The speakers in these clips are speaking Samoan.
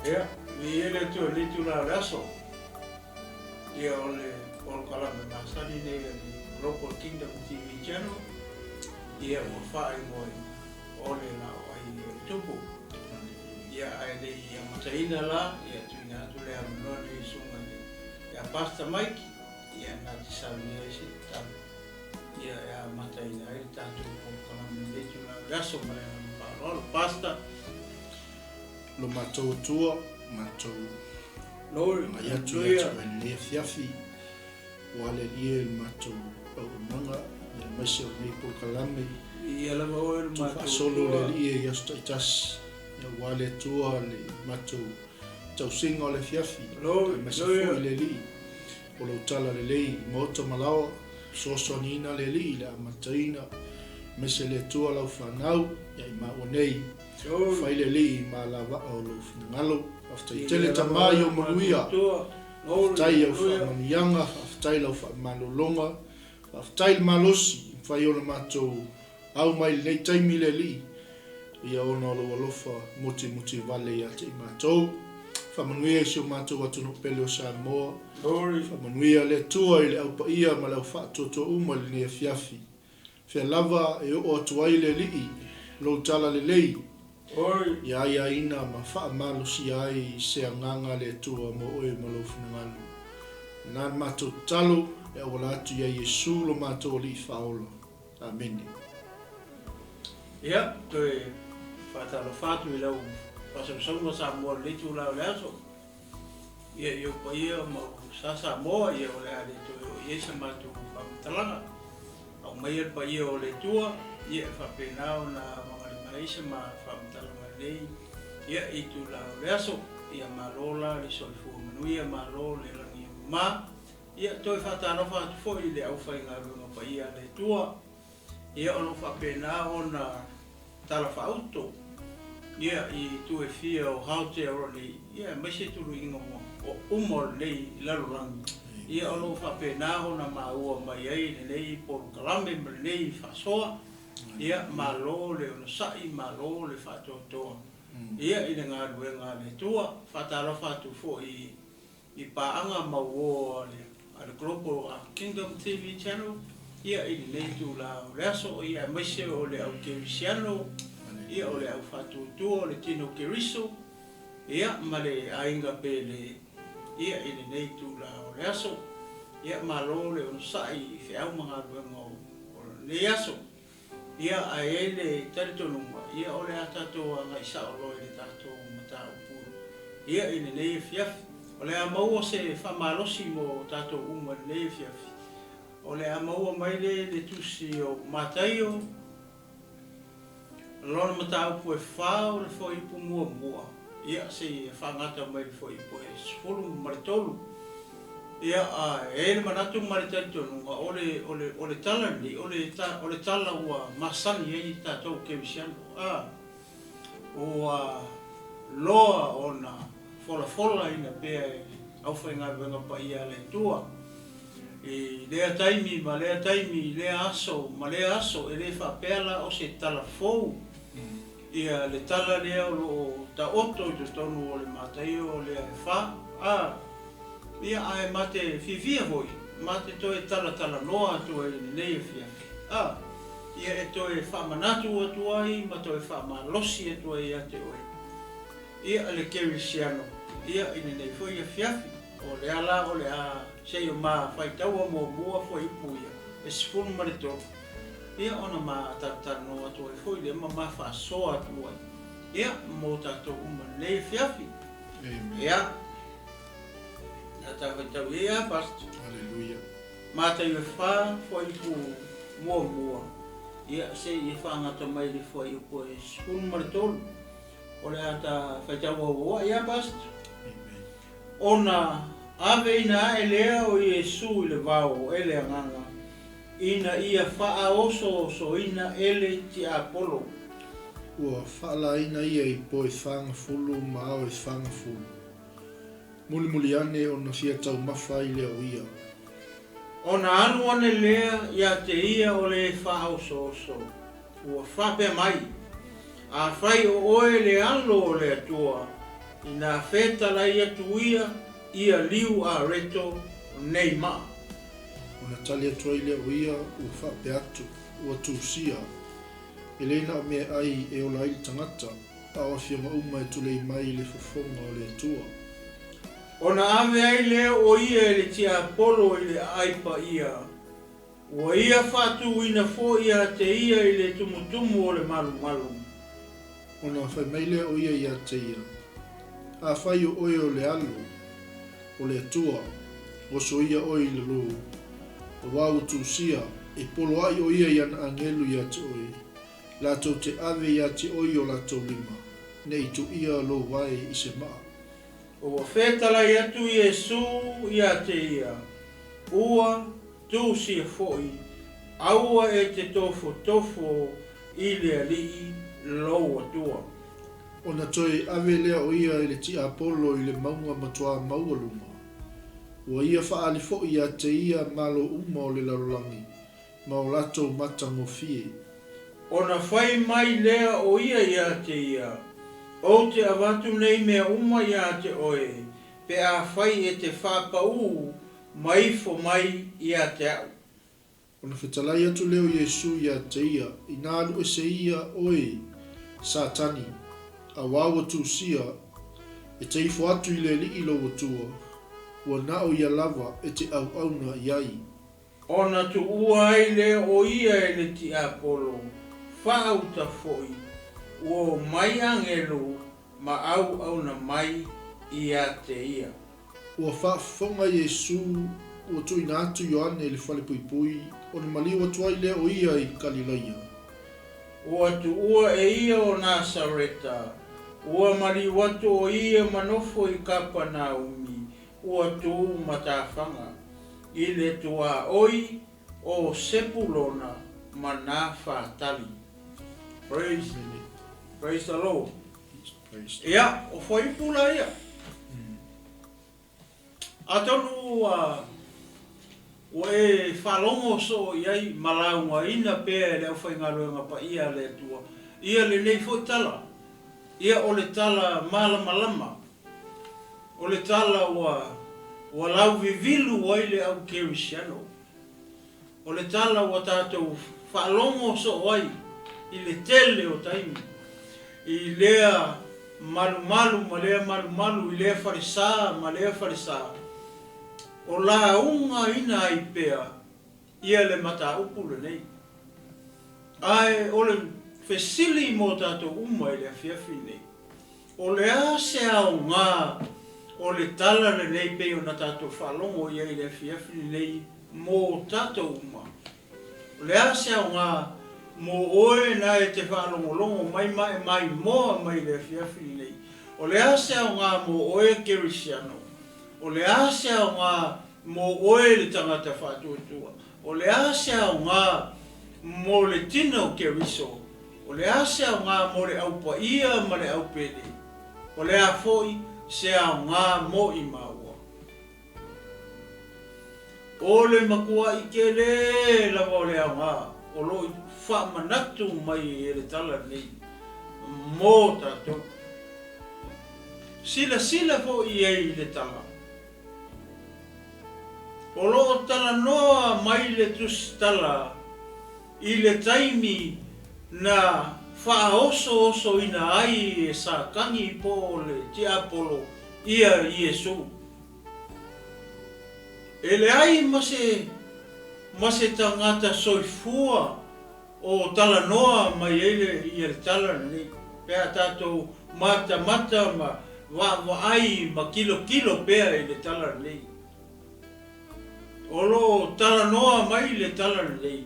Ia, viia le Atua i lenei itula o le aso. Ia, o le polokalame masani lenei a le Global Kingdom TV Channel, ia ua faaigoaina o le Laoai e le Tupu. Ia, ae le i amataina la, ia tuuina atu le avanoa lenei i le susuga i le ia Pastor Mike, ia na te saunia ai se tatalo, ia e amataina ai le tatou polokalame i lenei itula o le aso ma le agaga faaaloalo. Pastor. Lo matou Atua, matou agai atu ia te oe i lenei afiafi, ua alealia i le matou auaunaga, aemaise o lenei polokalame, tou faasolo le Alii i aso taitasi, aua le Atua le matou tausiga o le afiafi, aemaise foi le Alii o lou tala lelei i maota ma laoa, fesoasoaniina le Alii i le amataina, aemaise le Atua lau fanau ia i maua nei. Fai le Alii ma alavaa o lou finagalo. Faafetai tele Tama i ou manuia. Faafetai i au faamanuiaga, faafetai i lau faamalologa, faafetai i le malosi i mafai ona matou au mai i lenei taimi le Alii, ia ona o lou alofa mutimutī vale ia te i matou. Faamanuia i si o matou atunuu pele o Samoa. Faamanuia le Atua i le au paia ma le au faatuatua uma i lenei afiafi. Fea lava e oo atu ai le Alii lou tala lelei, ia aiaina ma faamalosia ai se agaga a le Atua mo oe ma lou finagalo. Na le matou tatalo e auala atu ia Iesu lo matou Alii Faaola. Amene. Ia, toe faatalofa atu i lau faasausauga Samoa i lenei itula o le aso. Ia, i ou paia ma ou sa Samoa, ia o le a le toe oo i ai sa matou faamatalaga. Aumaia le paia o le Atua, ia e faapena ona magalima ai se ma faamatalaga lelei, ia i itula o le aso. Ia malo la le soifua manuia, malo le lagi e mama. Ia toe faatalofa atu foi i le aufaigaluega paia a le Atua, ia o lo o faapena ona talafaauto ia i itu e fia o Aotearoa nei, ia aemaise tuluiga uma o lenei lalolagi, ia o lo o faapena ona maua mai ai lenei polokalame ma lenei faasoa, ia malo le onosai, malo le faatoatoa ia i le galuega a le Atua. Faatalofa atu foi i paaga mauō a le Global Kingdom TV Channel ia i lenei itula o le aso, ia aemaise o le au kerisiano, ia o le au faatuatua o le tino Keriso, ia ma le aiga pele ia i lenei itula o le aso. Ia malo le onosai i feau ma galuega o lenei aso. Ia, ae i ai le talitonuga, ia o le a tatou agai sao loa i le tatou mataupu ia i lenei afiafi. O le a maua se faamalosi mo tatou uma i lenei afiafi. O le a maua mai le le tusi o Mataio, lona mataupu e fa o le fuaiupu muamua, ia seia faagata mai i le fuaiupu e 13. Ia, a e i ai le manatu ma le talitonuga, o le, o le, o le tala lenei, o le, o le tala ua masani ai tatou kerisiano, a, ua loa ona folafolaina pea e le aufaigaluega paia a le Atua. I lea taimi ma lea taimi, i lea aso ma lea aso, e le faapea la o se tala fou Ia, le tala lea o lo o taoto i totonu o le Mataio lea e fa, a, ia, ae ma te fiafia foi, ma te toe talatalanoa atu ai i lenei afiafi, a, ia, e toe faamanatu atu ai ma toe faamalosi atu ai ia te oe, ia, le kerisiano, ia, i lenei foi afiafi. O lea la o le a seia ma faitaua muamua fuaiupu ia e 13. Ia ona ma talatalanoa atu ai foi lea ma ma faasoa atu ai ia mo tatou uma i lenei afiafi. Amen. Ia, na ta faitau i ai a Pastor. Hallelujah. Mataio e fa fuaiupu muamua, ia se i e faagata mai le fuaiupu e 13. O le a ta faitau auauai a Pastor. Amen. Ona aveina ae lea o Iesu i le vao e le Agaga, ina ia faaosoosoina e le tiapolo. Ua faalaina ia i po e fagafulu ma ao e fagafulu. Mulimuli ane ona fia taumafa ai lea o ia. Ona alu ane lea ia te ia o le faaosooso, ua faapea mai, Afai o oe le Alo o le Atua, Inā fetalai atu ia ia liu areto nei maa. Ona tali atu ai lea o ia, ua faapea atu, Ua tusia, e le na o meaai e ola ai le tagata, a o afioga uma e tulei mai i le fofoga o le Atua. Ona ave ai lea o ia e le tiapolo i le aai paia, ua ia faatuina foi ia te ia i le tumutumu o le malumalu. Ona fai mai lea o ia ia te ia, Afai o oe o le Alo o le Atua, oso ia oe i lalo, auā ua tusia, e poloaʻi ʻo ia i ana ʻagelu iā te ʻoe, latou te ave iā te ʻoe i o latou lima, ne i tuʻia lou wae i se maʻa. Ua fetalai atu Iesū iā te ia, Ua tusia foi, aua e te tofotofo i le Alii lou Atua. Ona toe ave lea o ia i le tiapolo i le mauga matuā maualuga. Ua ia faaali foi iā te ia malo uma o le lalolagi, ma o latou matagofie. Ona fai mai lea o ia iā te ia, Ou te avatu nei mea uma iā te oe, pe afai e te faapaū ma ifo mai iā te aʻu. Ona fetalai atu lea o Iesū iā te ia, Inā alu ese ia oe, Satani, auā ua tusia, e te ifo atu i le Alii lou Atua, ua na o ia lava e te auauna i ai. Ona tuua ai lea o ia e le tiapolo, faauta foi, ua omai agelu ma auauna mai ia te ia. Ua faafofoga Iesū ua tuuina atu Ioane i le falepuipui, ona maliu atu ai lea o ia i Kalilaia. Ua tuua e ia o Nasareta, ua maliu atu o ia ma nofo i Kapanaumi, ua tū matafaga i le tuaoi o Sepulona ma Nafatali. Praise, praise the Lord. Ia, o fuaiupu la ia. Atonu ua ua e faalogo soo i ai ma laugaina pea e le aufaigaluega paia a le Atua ia lenei foi tala. Ia o le tala malamalama O le tala ua ua lauvivilu ai le au Kerisiano. O le tala ua tatou faalogo soo ai i le tele o taimi, i lea malumalu ma lea malumalu, i lea falesa ma lea falesa, o laugaina ai pea ia le mataupu lenei. Ae o le fesili mo tatou uma i le afiafi lenei, O le a se aoga o le tala lenei pei ona tatou faalogo i ai i le afiafi lenei mo tatou uma? O le a se aoga mo oe na e te faalogologo mai ma e maimoa mai i le afiafi lenei? O le a se aoga mo oe Kerisiano? O le a se aoga mo oe le tagata faatuatua? O le a se aoga mo le tino Keriso? O le a se aoga mo le au paia ma le au pele? O le a foi se aoga mo i māua? O le matuaʻi tele lava o le aoga o lo o faamanatu mai e le tala lenei mo tatou. Silasila foi i ai i le tala. O lo o talanoa mai le tusitala i le taimi na faaosoosoina ai e Satani po o le tiapolo ia Iesū. E leai ma se ma se tagata soifua o talanoa mai ai le ia le tala lenei, pe a tatou matamata ma vaavaai ma tilotilo pea i le tala lenei. O lo o talanoa mai le tala lenei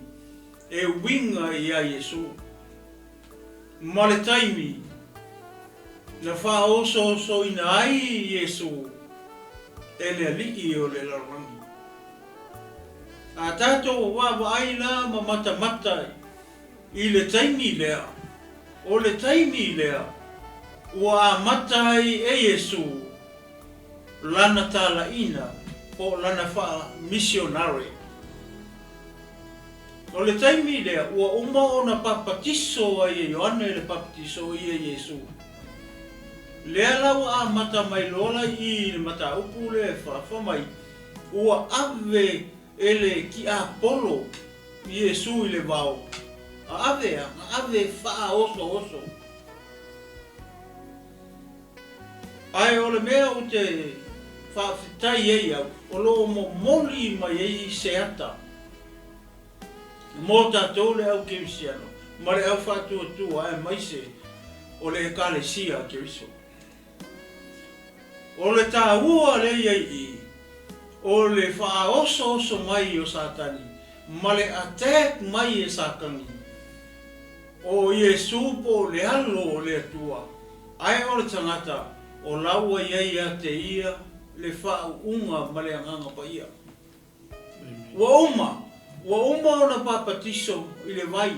e uiga iā Iesū ma le taimi na faaosoosoina ai Iesū e le Alii o le lalolagi. A tatou vaavaai la ma matamata i le taimi lea, o le taimi lea ua amata ai e Iesū lana talaiina po o lana faa-misionare. O le taimi lea ua uma ona papatiso ai e Ioane le Papatiso ia Iesū. Lea la ua amata mai loa la i i i le mataupu lea e faafa mai, ua ave e le tiapolo Iesu i le vao, a ave a, na ave faaosooso. Ae o le mea ou te faafetai ai au, o lo o momoli mai ai se ata mo tatou le au kerisiano ma le au faatuatua aemaise o le Ekalesia a Keriso. O le taua lea i ai i, o le faaosooso mai o Satani ma le attack mai e Satani o Iesu po o le Alo o le Atua, ae o le tagata o la ua i ai ia te ia le faauuga ma le Agaga Paia. Ua uma, ua uma ona papatiso i le vai,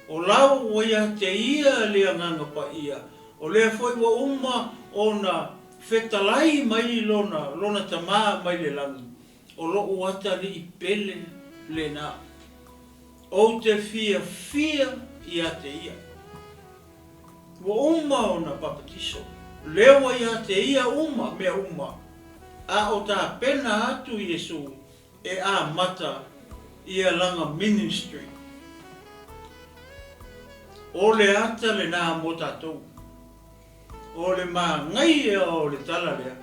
o la ua ia te ia le Agaga Paia, o lea foi ua uma ona fetalai mai lona, lona Tama mai le lagi, o loʻu atalii pele lena. Ou te fiafia ia te ia. Ua uma ona papatiso, lea ua ia te ia uma mea uma, a o tapena atu Iesu e amata ia lana ministry. O le ata lena mo tatou. O le manaia o le tala lea,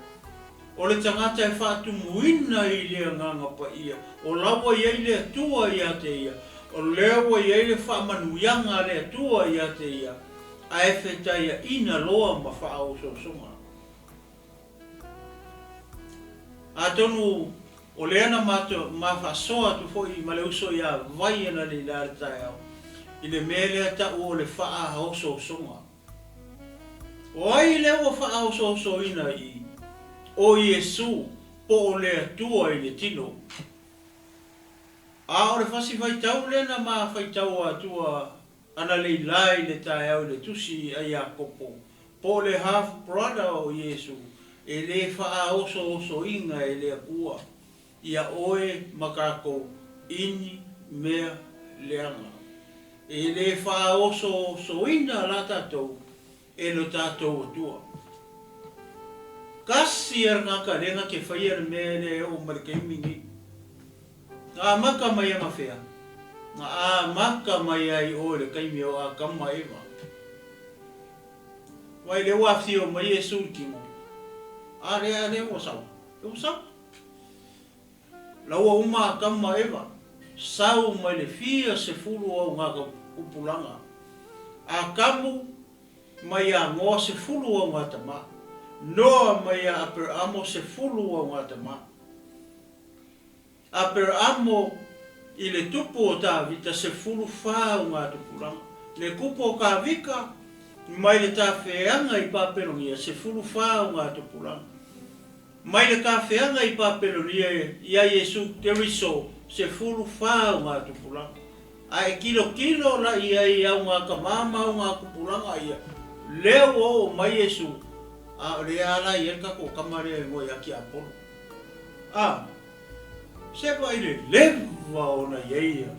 o le tagata e faatumuina i le Agaga Paia, o la ua i ai le Atua ia te ia, o lea ua i ai le faamanuiaga a le Atua ia te ia, ae fetaiaina loa ma faaosoosoga. Atonu o lea na ma faasoa atu foi ma le uso ia Vai analeila i le taeao, i le mea lea tau o le faaosoosoga. O ai lea ua faaosoosoina i o Iesu po o le Atua i le tino? A o le fasi faitau lea na ma faitau atua analeila i le taeao i le tusi a Iakopo po o le half brother o Iesu e le faaosoosoina e le Atua ia oe ma tatou ini mea leaga. E le faaosoosoina la tatou e lo tatou Atua. Tasi a le tagata lea na te faia le mea lea e oo mai le taimi nei. Na amata mai anafea? Na amata mai ai oe le taimi o Atama ma Eva. Vai lea ua afio mai Iesu i le tino. A lea, a lea ua sau. Ua sau. La ua uma Atamu ma Eva, sau mai le fia sefulu o augatupulaga. Atamu mai ia Noa sefulu o augatama. Noa mai ia Aperamo sefulu o augatama. Aperamo i le tupu o Tavita 14 augatupulaga. Le tupu o Tavita mai le tafeaga i Papelonia 14 augatupulaga. Mai le tafeaga i Papelonia ia Iesu Keriso 14 augatupulaga. A e tilotilo la i ai i augatama ma augatupulaga ia, lea ua oo mai Iesu, a o lea a la i ai le tatou tama lea e igoa ia Tiapolo. A, se vaai le leva ona i ai ia,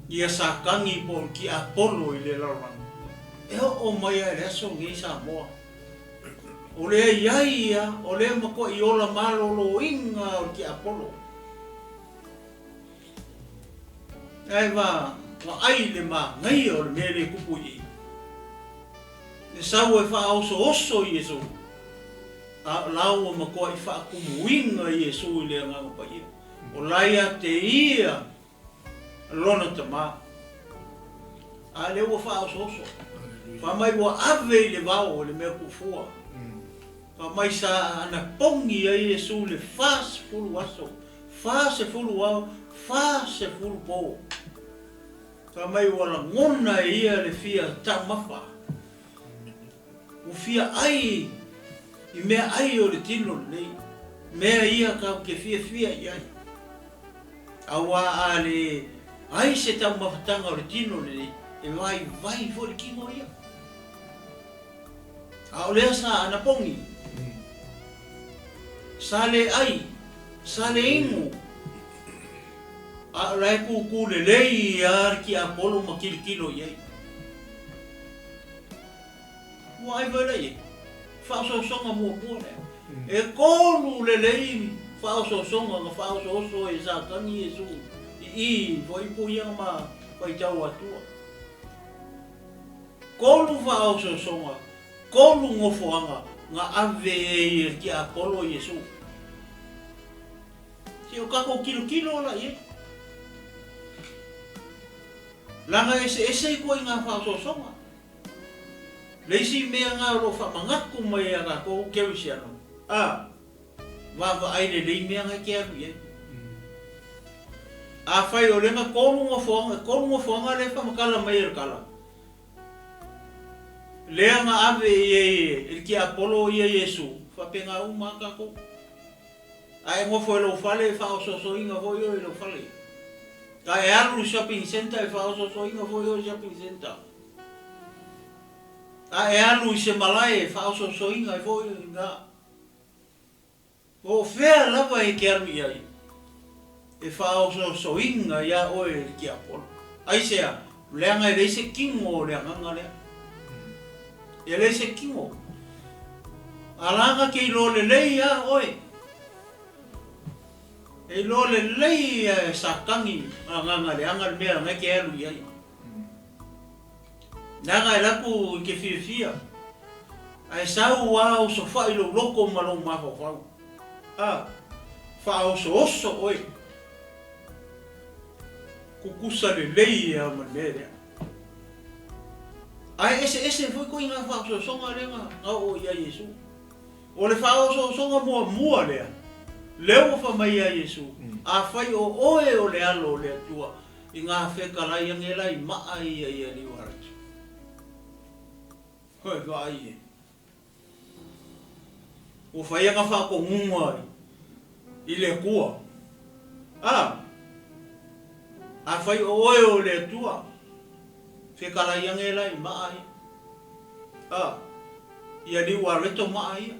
ia Satani po o le tiapolo i le lalolagi. E oo mai lava i le aso lenei Samoa. O lea i ai ia, o lea matuai ola maloloina o le tiapolo. Ae va vaai le manaia o le mea lea e tupu i i. E sau e faaosooso Iesu, a o la ua matuai faatumuina Iesu i le Agaga Paia. O la ia te ia lona Tama. A lea ua faaosooso. Fai mai ua ave i le vao i le mea tuufua. Fai mai sa anapogi ai Iesu i le 40 aso, 40 ao, 40 po. Fai mai ua lagona e ia le fia taumafa. Ua fia ai i mea ai o le tino lenei, mea ia tatou te fiafia i ai. Auā a le ai se taumafataga o le tino lenei, e vaivai foi le tino ia. A o lea sa anapogi, sa le ai, sa le inu, a o la e tūtū lelei lava le tiapolo ma tilotilo i ai. Ua ai foi la i ai faaosoosoga muamua lea. E kolu lelei faaosoosoga na faaosooso ai e Satani Iesu i i fuaiupu ia na ma faitau atua. Kolu faaosoosoga, kolu nofoaga na ave ai e le tiapolo Iesu. Se o tatou tilotilo la i ai. Leaga e eseese ituaiga faaosoosoga. Le isi mea na o lo o faamanatu mai ia tatou kerisiano, a, vaavaai lelei mea na e te alu i ai. Afai o lea na kolu nofoaga, e kolu nofoaga lea e faamatala mai e le tala, lea na ave i ai e le tiapolo ia Iesu, faapena uma lava tatou. A e nofo i lou fale e faaosoosoina foi oe i lou fale. A e alu i le shopping centre e faaosoosoina foi oe i le shopping centre. A e alu i se malae e faaosoosoina ai foi oe i ina. Po o fea lava e te alu i ai, e faaosoosoina iā oe e le tiapolo. Aisea? Leaga e leai se tino o le agaga lea. E leai se tino. A la na te iloa lelei lava oe. E iloa lelei e Satani agaga leaga le mea na e te alu i ai. Leaga e alu atu i te fiafia, ae sau a osofai lou loto ma lou mafaufau. A, faaosooso oe. Tutusa lelei lava ma le mea lea. Ae eseese foi ituaiga faaosoosoga lea na oo i ai Iesu. O le faaosoosoga muamua lea, lea ua fai mai ia Iesu, Afai o oe o le Alo o le Atua, i ngā fekalai ange la i maa ia i a Liuaratu. Hoi, vaai e. Ua fai ana faatonuga i le Atua. A, afai o oe o le Atua, fekalai ange la i maa ia. A, ia Liuareto maa ia.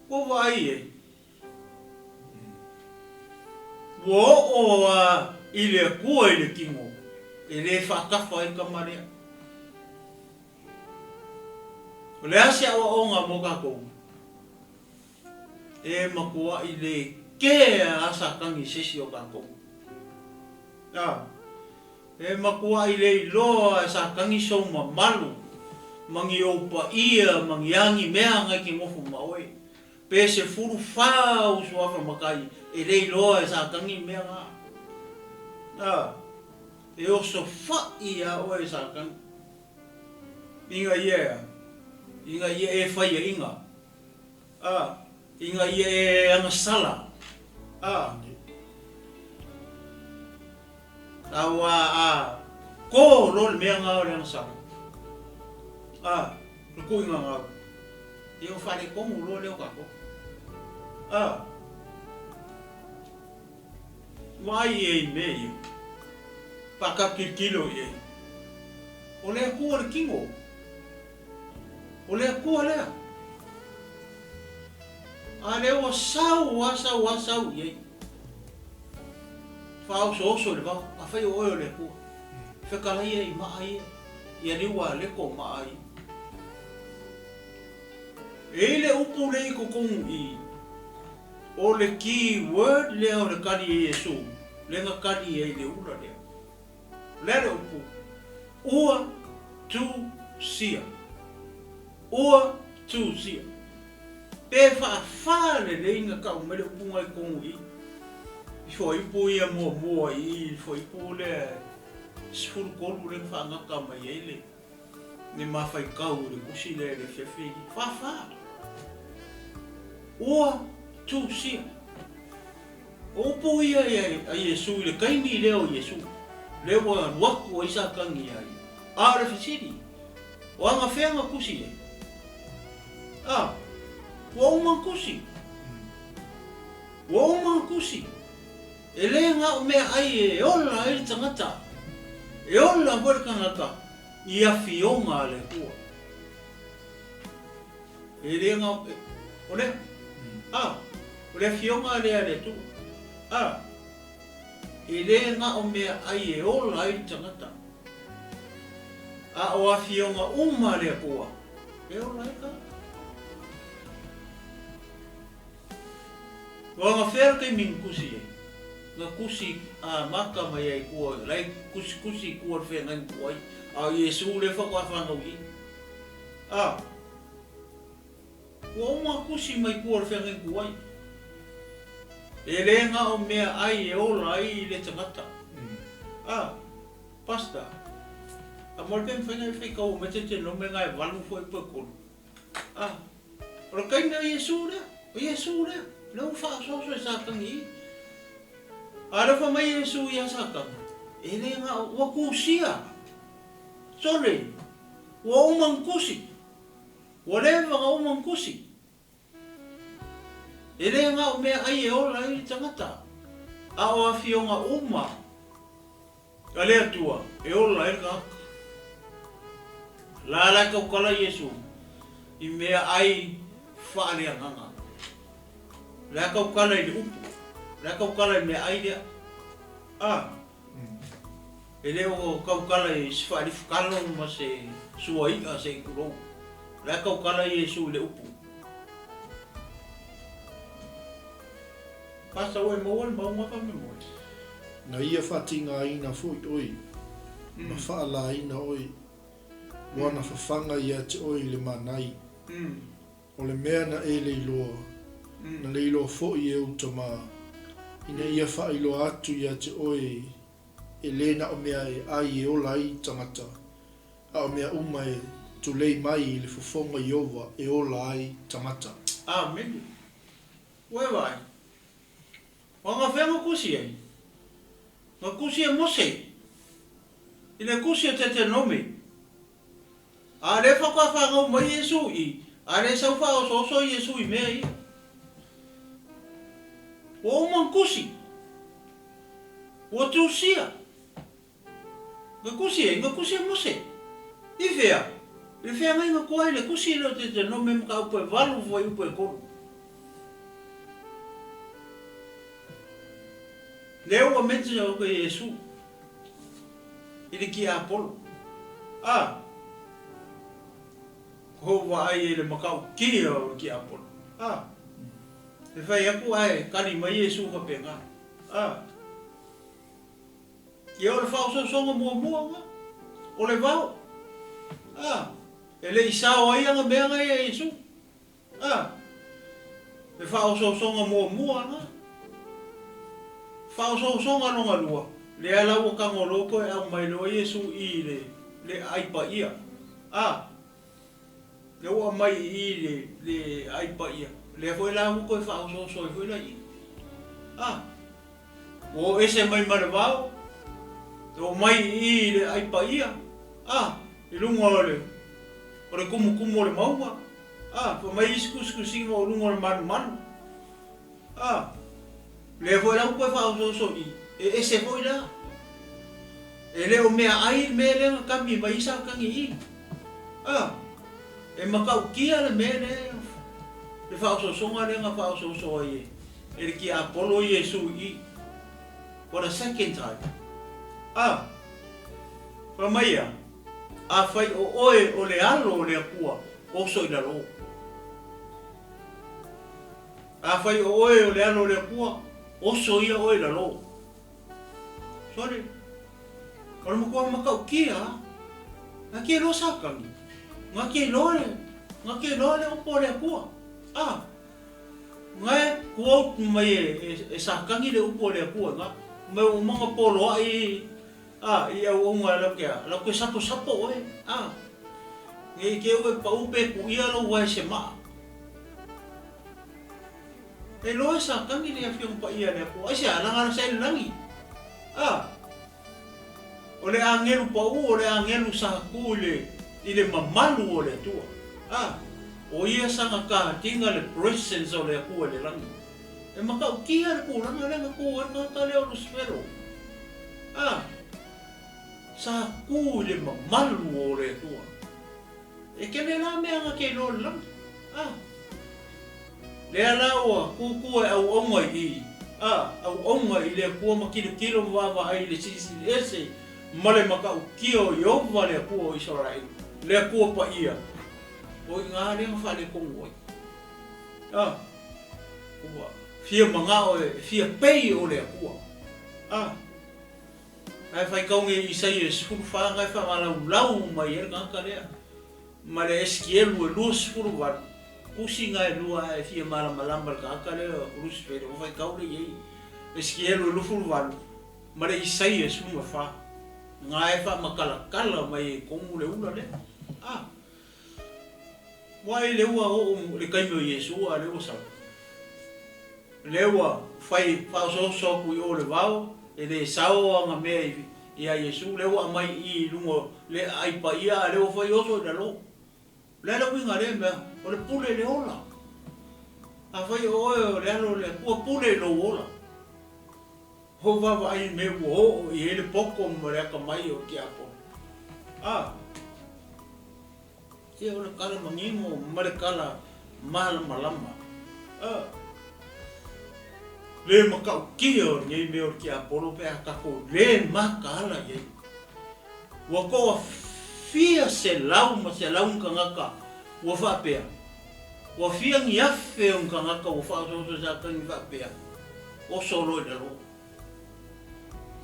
Ua vaai e. Ua oo a i le Atua i le tino, e le faatafa ai tama lea. O le a se aoaoga mo tatou? E matuai le kea a Satani i se isi o tatou. A, e matuai le iloa e Satani sou mamalu ma ni ou paia ma ni a ni mea na e te nofo ma oe. Pe 14 ou suafa matai e le iloa e Satani mea na. A, e osofai ia oe e Satani. Ina ia e a? Ina ia e faiaina. A, ina ia e agasala. A, aua a ko loa le mea na o le agasala. A, le tuuina gau. Ia ua faaletonu loa lea o tatou. A, Vaai i ai i mea ia. Faatatilotilo i ai. O le Atua le tino. O le Atua lea. A lea ua sau lava, sau lava, sau i ai. Faaosooso i le vao. Afai o oe o le Atua. Fetalai i maa ia. Ia liu a leko maa ia. E i ai le upu lea i totonu i i. O le key word lea o le kali e Iesu, lea na kali ai i le ula lea. O le a le upu? Ua tu sia. Ua tu sia. Pe faafa lelei na tau mai le upu na i totonu i i. I fuaiupu ia muamua i i, i le fuaiupu lea 13 lea na faagata mai ai le le ma faitau i le tusi lea i le afiafi lenei. Faafa! Ua tusia. O upu ia a Iesu i le taimi lea o Iesu, lea ua alu atu ai Satani iā ia. A o le fesili, o anafea na tusi ai? A, ua uma ona tusi. Ua uma ona tusi. E le na o meaai e ola ai le tagata, e ola foi le tagata i afioga a le Atua. E le na o, o lea, a, o le afioga lea a le Atua, a, e le na o meaai e ola ai le tagata, a o afioga uma a le Atua. E ola ai ka. Ua gafea le taimi na tusi ai, na tusi amata mai ai tua, la e tusitusi i tua o le feagaiga tuai, a o Iesu lea faatoa fanau i i. A, ua uma ona tusi mai tua o le feagaiga tuai. E le na o meaai e ola ai le tagata. A, Pastor, a mo le pe mafai ona e faitau mai Tetenome na e valu foi pe tolu. A, o le taimi o Iesu lea, o Iesu lea, lea ua faaosooso e Satani i i. A lea ua fai mai Iesu ia Satani, e le na o, ua tusia, sole, ua uma ona tusi, ua leva ona uma ona tusi. E le na o meaai e ola ai le tagata, a o afioga uma a le Atua e ola ai le tagata. La la e tautala Iesu i meaai faaleagaga. La e tautala i le upu, la e tautala i le meaai lea. A, e le o tautala i se faalifukalo ma se suai'a se i tulou. La e tautala Iesu i le upu. Pastor ua e maua le mauga faamoemoe. Na ia faatigaina foi oe, ma faalaina oe, ua na fafaga ia te oe i le manai. O le mea na e le iloa, na le iloa foi e ou tama, ina ia faailoa atu ia te oe e le na o mea e ai e ola ai tagata, a o mea uma e tulei mai i le fofoga Ieova e ola ai tagata. Amene. Ua e vaai, ua gafea na tusi ai, na tusi e Mose i le tusi o Tetenome, a lea faatoa fanau mai Iesu i, a lea sau faaosooso Iesu i mea ia. Ua uma ona tusi, ua tusia. Na tusi ai, na tusi e Mose. I fea? I le feagaiga toa i le tusi lea o Tetenome mataupu e valu fuaiupu e tolu. Lea ua mention atu e Iesu i le tiapolo. A, ko vaai ai i le matautia o le tiapolo. A, e fai atu ae tali mai Iesu faapena. A. Ia o le faaosoosoga muamua lena, o le vao. A, e le i sao ai ana mea na ia Iesu. A, le faaosoosoga muamua lena. Faaosoosoga lona lua, lea la ua tago loa toe aumai loa Iesu i le, le aai paia. A, lea ua aumai i i le, le aai paia, lea foi la ua toe faaosooso ai foi la i i. A. Ua oo ese mai ma le vao, e oo mai i i i le aai paia, a, i luga o le, o le tumutumu o le mauga, a, fai mai isi tusitusiga o luga o le malumalu, a, lea foi la ua toe faaosooso i i, e ese foi la. E le o meaai le mea lea na kami mai ai Satani i i. A, e matautia le mea lea, le faaosoosoga lea na faaosooso ai e. E le tiapolo Iesu i for the second time. A! Fai mai ia, Afai o oe o le Alo o le Atua, oso i lalo. Afai o oe o le Alo o le Atua, oso ia oe i lalo. Sorry. O le matua matautia a. Na te iloa Satani. Na te iloa le, na te iloa le upu a le Atua. A! Ngae quote mai e Satani le upu a le Atua ina mai ua uma ona poloai a i auauna lau ke a lau ke saposapo oe a ne i te ua e pau pe kuia lou wae se maa. E loa e Satani le Afioga Paia a le Atua aisea leaga sa i le lagi a. O le agelu pau o le agelu sa tu i le i le mamalu o le Atua. A, o ia sa na katina le presence o le Atua i le lagi. E matautia le tulaga lea na tu ai le tagata lea o Lusifelo. A, sa tu i le mamalu o le Atua. E tele la mea na te iloa i le lagi. A. Lea la ua kūkū e auaunga i i, a, auaunga i le Atua ma kilokilo ma vaavaai i le Silisili Ese ma le matautia o Ieova le Atua o Isaraelu, le Atua paia. O iina lea na faaletonu ai. A, ua fia manao e fia pei o le Atua. A, ae faitau nei i Isaia 14 na e faamalaulau mai ai le tagata lea, ma le Esikielu e 28, tusi na e lua ae fia malamalama i le tagata lea o Lusifeli, ona faitau lea i ai, Esikielu e 28 ma le Isaia 14, na e faamatalatala mai ai i totonu le ula lea. A, Ua ai lea ua oo le taimi o Iesu a lea ua sau. Lea ua fai faaosooso atu i o le vao, e le sao ana mea ia Iesu, lea ua aumai i i luga o le aai paia a lea ua fai oso i lalo. O le a le uiga o lea mea? O le pule i le ola. Afai o oe o le Alo o le Atua, pule i lou ola. Ou vaavaai i mea ua oo i ai le poto ma le atamai o le tiakono. A, ia o le tala manino ma le tala malamalama. A, le matautia o lenei mea o le tiapolo pe a tatou le mataala i ai. Ua toafia selau ma selau ni tagata ua faapea, ua fia ni afe o ni tagata ua faaosooso i Satani faapea, Oso loa i lalo.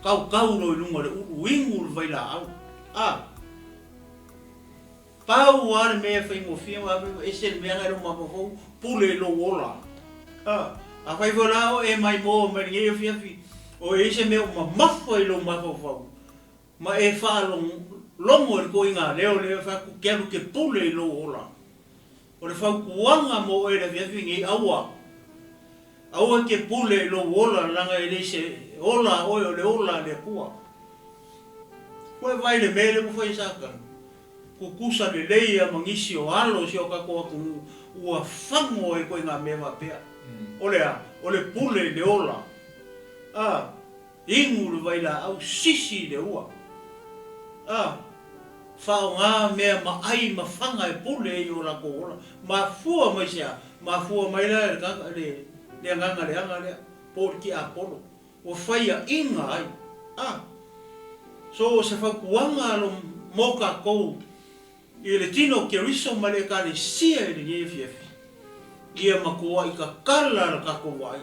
Kaukau loa i luga o le ulu, inu le vailaau. A! Pau lava le mea e faigofie, ese le mea na e lou mafaufau, pule i lou ola. A! Afai foi la o e maimoa mai lenei afiafi, o i ai se mea o mamafa i lou mafaufau, ma e faalogologo i le ituaiga leo lea e fai atu, Ke alu ke pule i lou ola. O le fautuaga mo oe i le afiafi nei, aua. Aua e te pule i lou ola, leaga e le se ola a oe, o le ola a le Atua. Ua e vaai i le mea lea ua fai e Satani? Tutusa lelei a ma nisi o alo o si o tatou atunuu ua fago ai ituaiga mea faapea. O le a? O le pule i le ola. A! Inu le vailaau, sisi le ua. A! Faaaoga mea ma ai ma faga e pule ai o latou ola. Mafua mai se a? Mafua mai la le le agaga leaga lea, po o le tiapolo, ua faiaina ai. A! So o se fautuaga alo mo tatou i le tino o Keriso ma le Ekalesia i lenei afiafi, ia matuai tatala le tatou vaai,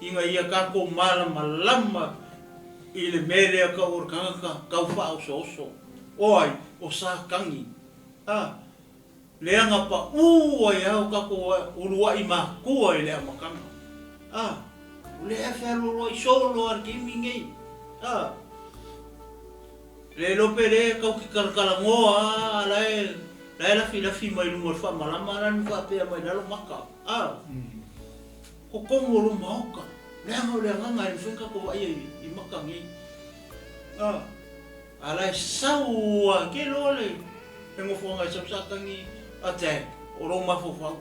ina ia tatou malamalama i le mea lea tau o le tagata tau faaosooso, o ai? O Satani. A, leaga paʻu ai lava o tatou uluai matua i le amataga. A, o lea e fealualuai solo lava i le taimi lenei. A. Le iloa pe le tau te talatalanoa a la e la e lafilafi mai luga o le faamalama a la e faapea mai lalo maka a totonu o lo maota leaga o le agaga e mafai ona tatou vaaia i maka nei a a la e sau a ke loa le le nofoaga e sau Satani attack o lou mafaufau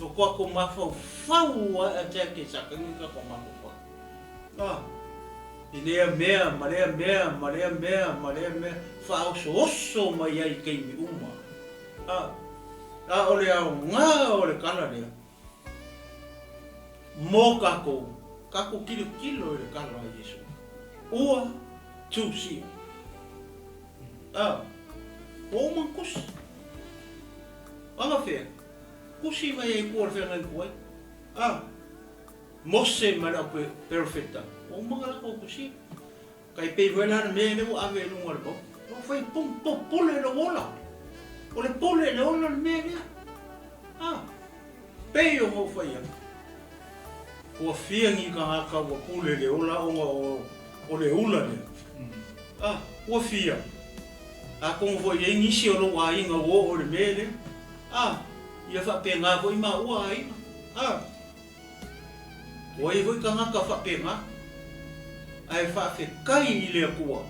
o tatou mafaufau a e attack e Satani tatou mafaufau. A, i lea mea ma lea mea ma lea mea ma lea mea, faaosooso mai ai i taimi uma. A, a o le aoga o le tala lea mo tatou, tatou tilotilo i le tala a Iesu, ua tusia. A, ua uma ona tusi. Anafea? Tusi mai ai i tua o le feagaiga tuai. A. Mose ma le au perofeta, ua uma ona latou tusia. Tai pei foi la le mea lea ua ave i luga o le mauga. Ua fai pum pule lou ola. O le pule le ola le mea lea. A, pei ona ou fai atu, ua fia ni tagata ua pule le ola ona o le ula lea. A, ua fia. Atonu foi e i ai nisi o lou aiga ua oo i le mea lea. A, ia faapena foi maua aiga. A. Ua i ai foi tagata faapena, ae faafetai i le Atua,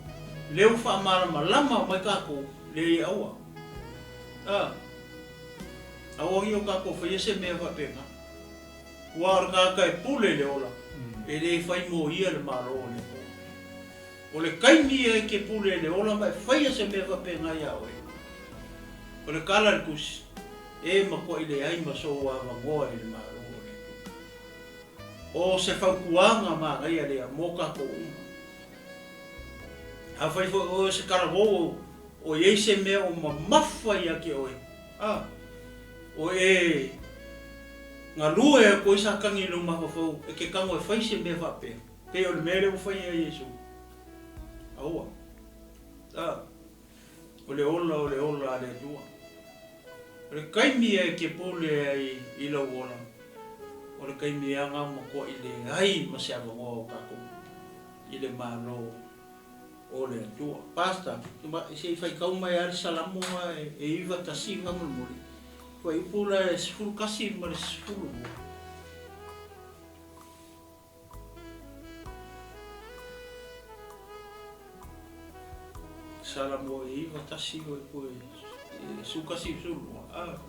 lea ua faamalamalama mai tatou, leai aua. A, aua nei o tatou faia se mea faapena. Aua o le tagata e pule i le ola, e le fai mo ia le Malo o le Atua. O le taimi ia e te pule i le ola ma e faia se mea faapena ia oe, o le tala a le Tusi, E matuai leai ma sou avanoa i le Malo o le Atua. O se fautuaga manaia lea mo tatou uma. Afai foi o oe o se talavou o i ai se mea o mamafa ia te oe, a. O e galue atu ai Satani i lou mafaufau e te tago e fai se mea faapea, pei o le mea lea ua fai ia Iesu. Aua. A, o le ola o le ola a le Atua. O le taimi e te pule ai i lou ola, o le taimi lava na matuai leai ma se avanoa o tatou i le Malo o le Atua. Pastor, se i faitau mai lava le Salamo na e 91 faamolemole, fuaiupu la e 11 ma le 12. Salamo e 91 fuaiupu e 11 i le 12, a.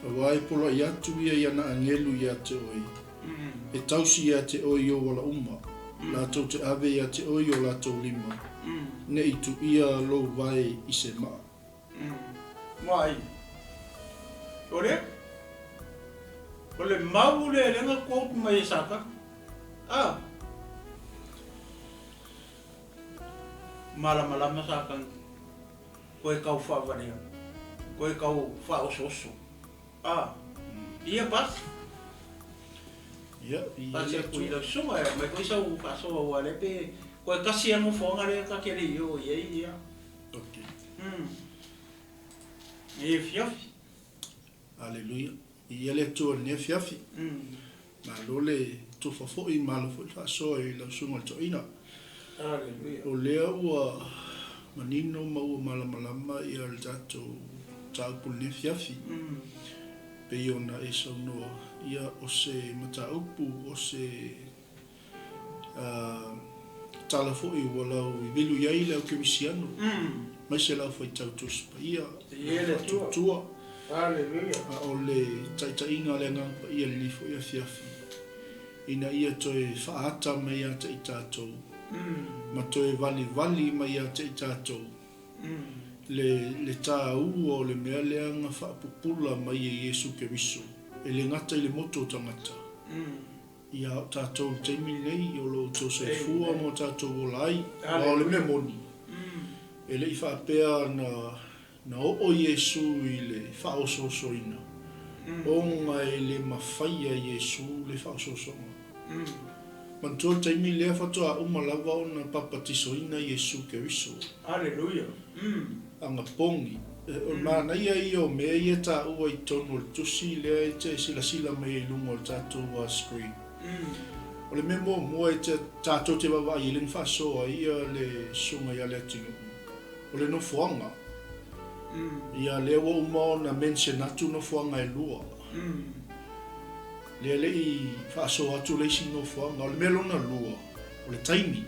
Aua e poloai atu ia i ana agelu ia te oe, e tausi ia te oe i ou ala uma, latou te ave ia te oe i o latou lima, ne i tuia lou vae i se maa. Mai. O le, o le mau lea lea na quote mai e Satani. A. Malamalama Satani. Koe kau faavalea. Koe kau faaosooso. A. Ia bas. Ia, i Pasi le atu i Atua. lau susuga e aumai foi sau faasoa aua lea pe koe tasi a nofoaga lea ta te le i oo i ai ia. Ok. I afiafi. Aleluia. Ia le Atua i lenei afiafi. Malo le tofa foi, malo foi le faasoa i lau susuga i le toeaina. Aleluia. O lea ua manino ma ua malamalama ia le tatou mataupu i lenei afiafi. Pei ona e saunoa, ia o se mataupu, o se tala foi ua lau vevelu i ai le au kerisiano, aemaise le aufaitau Tusi Paia, le au faatuatua. A o le taitaiga a le Agaga Paia i lenei foi afiafi, ina ia toe faaata mai ia te i tatou, ma toe valivali mai ia te i tatou le le tāua o le mea lea na faapupula mai e Iesu Keriso, e le gata i le motu o tagata, Ia o tatou i le taimi lenei, o lo outou soifua ma o tatou ola ai. Aua o le mea moni, e le i faapea na, na oo Iesu i le faaosoosoina, ona e le mafai e Iesu le faaosoosoga. Manatua le taimi lea faatoa uma lava ona papatisoina Iesu Keriso. Anapogi. O le manaia ia o mea ia e taua i totonu o le tusi lea e te silasila mai ai i luga o le tatou screen. O le mea muamua e te, tatou te vaavaai ai lea na faasoa ai le susuga ia Leatinuu, o le nofoaga. Ia lea ua uma ona mention atu nofoaga e lua. Lea e le i faasoa atu le isi nofoaga. O le mea lona lua, o le taimi.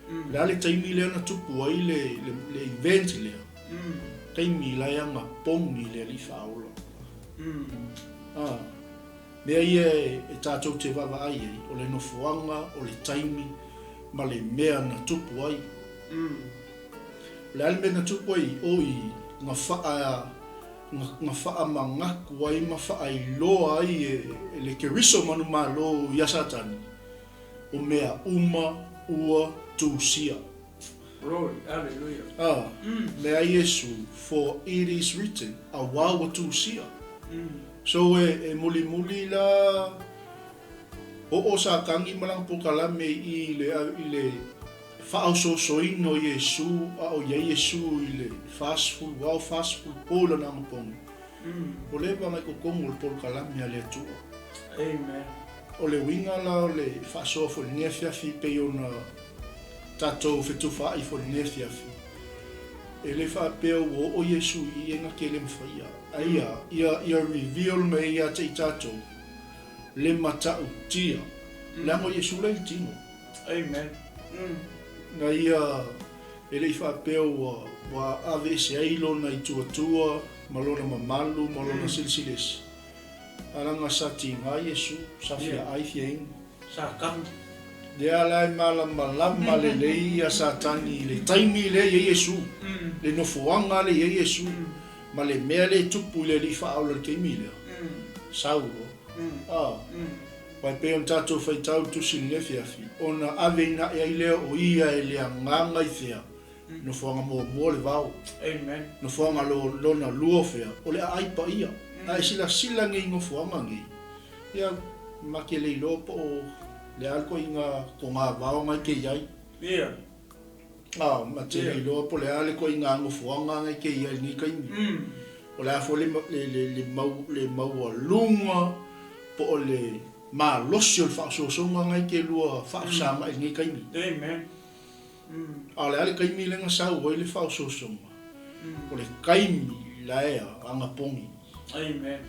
O le a le taimi lea na tupu ai le, le, le event lea? Taimi la e anapogi le Alii Faaola. A, mea ia e, e tatou te vaavaai ai, o le nofoaga, o le taimi, ma le mea na tupu ai. O le a le mea na tupu ai i o i na faa, na, na faamanatu ai ma faailoa ai e, e le Keriso manumalo ia Satani, O mea uma ua tusia. Glory, hallelujah. A, mea Iesu, for it is written, auā ua tusia. So e, e mulimuli la oo Satani ma lana polokalame i le, i le faaosoosoina o Iesu, a o i ai Iesu i le 40 ao 40 po i lana anapogi. Ua leva ona i totonu o le polokalame a le Atua. Amen. O le uiga la o le faasoa foi i lenei afiafi pei ona tatou fetufaai foi i lenei afiafi, e le faapea ua oo Iesu i i e gate le mafaia. Aia, ia, ia reveal mai ia te i tatou le matautia, leaga o Iesu la i le tino. Amen. Na ia e le i faapea ua, ua aveese ai lona ituatua ma lona mamalu ma lona silisili ese, a leaga sa tiga Iesu, sa fia ai fia inu. Sa kanu. Lea la e malamalama lelei ia Satani i le taimi lea i ai Iesu, le nofoaga lea i ai Iesu, ma le mea lea e tupu i le Alii Faaola i le taimi lea, sau loa. A. Aua e pei ona tatou faitau i le tusi i lenei afiafi, ona aveina ae ai lea o ia e le agaga i fea, nofoaga muamua o le vao, Amen. nofoaga lona lua o fea, o le aai paia. A e silasila nei i nofoaga nei, ia, ma te le iloa po o le a le ituaiga togavao na e te i ai. A, ma te le iloa po o le a le ituaiga nofoaga na e te i ai i lenei taimi. O le a foi le, le, le, le, mau, le maualuga po o le malosi o le faaosoosoga na e te lua faafesagai i lenei taimi. A o le a le taimi lea na sau ai le faaosoosoga? O le taimi laea anapogi. Amen.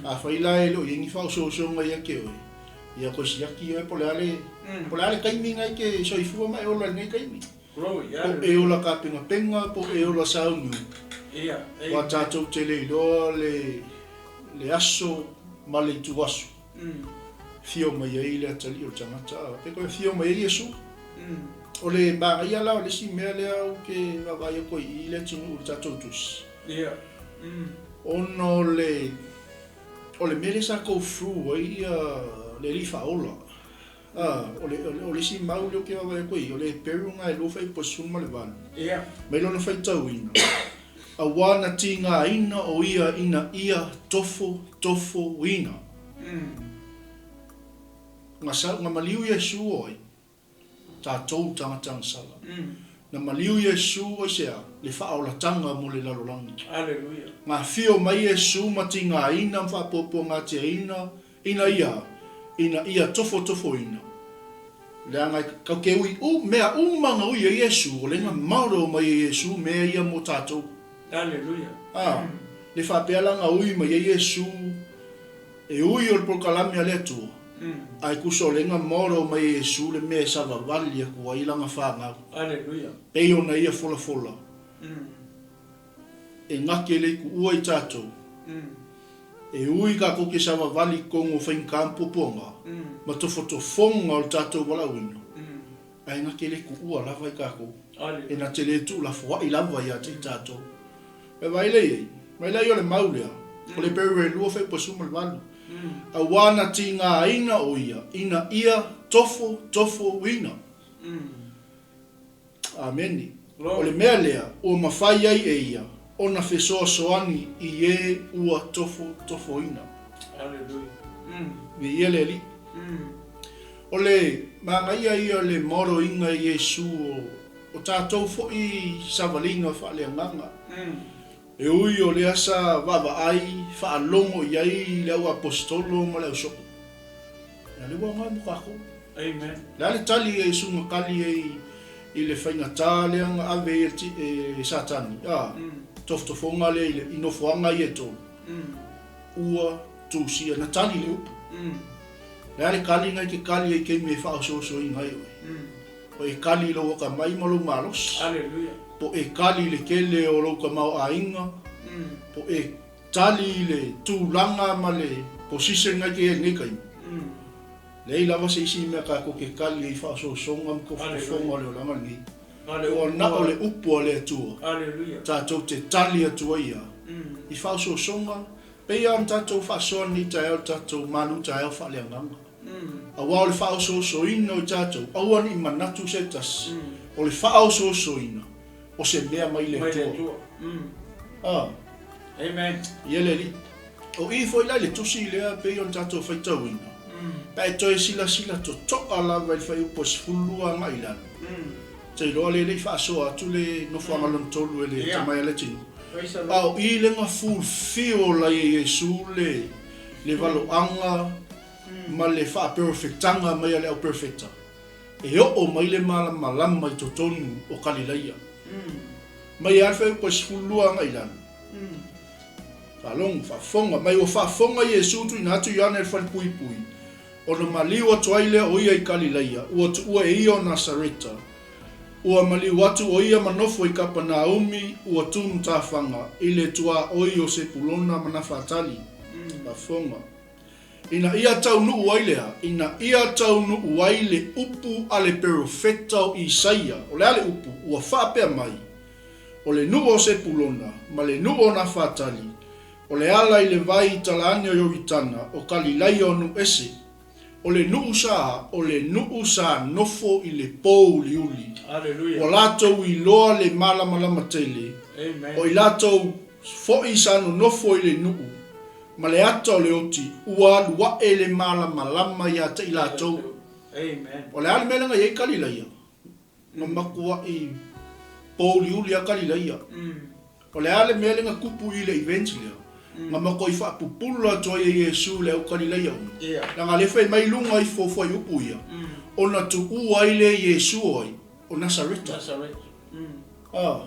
Afai la e le o i ai ni faaosoosoga ia te oe, ia toe siaki oe po o le a le, po o le a le taimi na e te soifua ma e ola i lenei taimi. Po o e ola tapenapena, po o e ola sauniuni. Aua tatou te le iloa le, le aso ma le ituaso. Afio mai ai le atalii o le tagata, a pe toe afio mai ai Iesu. O le manaia la o le isi mea lea ou te vaavaai atu ai i i le atunuu i le tatou tusi, ona o le o le mea lea sa go through ai ia le Alii Faaola. A, o le o le isi mau lea ou te vaavaai atu ai i i, o le Heperu lena e 2:18, mai lona faitauina, Auā na tigaina o ia ina ia tofo tofoina. Na sau, na maliu Iesu o ai? Tatou tagata agasala. Na maliu Iesu aisea? Le faaolatanga mo le lalolagi. Na afio mai Iesu ma tigaina ma faapuapuagatiaina ina ia, ina ia tofotofoina. Leaga e kau ke ui u, mea uma na ui e Iesu, o lena model mai e Iesu mea ia mo tatou. Aleluia. A, le faapea la na ui mai ai Iesu, e ui o le polokalame a le Atua, ae tusa o lena model mai e Iesu le mea e savavali atu ai lana fanau. Aleluia. Pei ona ia folafola. E gake le ikuua i tatou. E ui tatou te savavali i totonu o faigata ma puapuaga, ma tofotofoga o le tatou valaauina, ae na te le tuua lava i tatou. E na te le tuulafoai lava ia te i tatou. E vaai lea i ai, mai lea o le mau lea, o le Hebere 2:18, Auā na tigaina o ia ina ia tofotofoina. Amene. O le mea lea ua mafai ai e ia ona fesoasoani i e ua tofotofoina. Viia le Alii. O le manaia ia o le moroina e Iesu o tatou foi savaliga faaleagaga. E ui o lea sa vaavaai faalogo i ai le au aposetolo ma le ausoo, a lea ua aoga mo tatou. Amen. O le a le tali a Iesu na tali ai i le faigata lea na ave ai e Satani, a, tofotofoga lea i le, i nofoaga ia e tolu, ua tusia, na tali le upu. O le a le kali na e te kali ai i taimi e faaosoosoina ai oe? Po e kali i lou atamai ma lou malosi. Aleluia. Po e kali i le tele o lou tamaoaiga. Po e tali i le tulaga ma le position na e te i ai i lenei taimi. Leai lava se isi mea tatou te kali ai i faaosoosoga ma tofotofoga o le olaga lenei. Ua na o le upu a le Atua tatou te tali atu ai ia i faaosoosoga, pei lava ona tatou faasoa lenei taeao i le tatou malu taeao faaleagaga. Aua o le faaosoosoina o i tatou, aua ne i manatu se tasi, o le faaosoosoina o se mea mai le Atua. A. Amen. Ia le Alii. O i foi la i le tusi lea e pei ona tatou faitauina, pe a e toe silasila totoa lava i le fuaiupu e 12 agai i lalo, ou te iloa lea e le i faasoa atu le nofoaga lona tolu e le tamai Aletino. A o i lea na fulfill ai e Iesu le le valoaga ma le faaperofetaga mai a le auperofeta, e oo mai le malamalama i totonu o Kalilaia. Mai lava le fuaiupu e 12 agai i lalo. Faalogo, faafofoga mai, ua faafofoga Iesu tuuina atu Ioane i le falepuipui, ona maliu atu ai lea o ia i Kalilaia, ua tuua e ia o Nasareta. Ua maliu atu o ia ma nofo i Kapanaumi, ua tu matafaga i le tuaoi o Sepulona ma Nafatali. Faafofoga. Ina ia taunuu ai lea, ina ia taunuu ai le upu a le perofeta o Isaia, o le a le upu? Ua faapea mai, O le nuu o Sepulona, ma le nuu o Nafatali, o le ala i le vai i talaane o Ioritana, o Kalilaia o nuu ese, o le nuu sa, o le nuu sa nofo i le pōuliuli. Aleluia. Ua latou iloa le malamalama tele, Amen. o i latou Foʻi sa nonofo i le nuu ma le ata o le oti, ua alu aʻe le malamalama iā te i latou. O le a le mea lea na i ai Kalilaia? Na matuaʻi pōuliuli a Kalilaia. O le a le mea lea na tupu i le event lea? Na matuai faapupula atu ai e Iesu le au Kalilaia uma. Leaga lea fai mai luga ifo fuaiupu ia, ona tuua ai lea Iesu o ai? O Nasareta. A,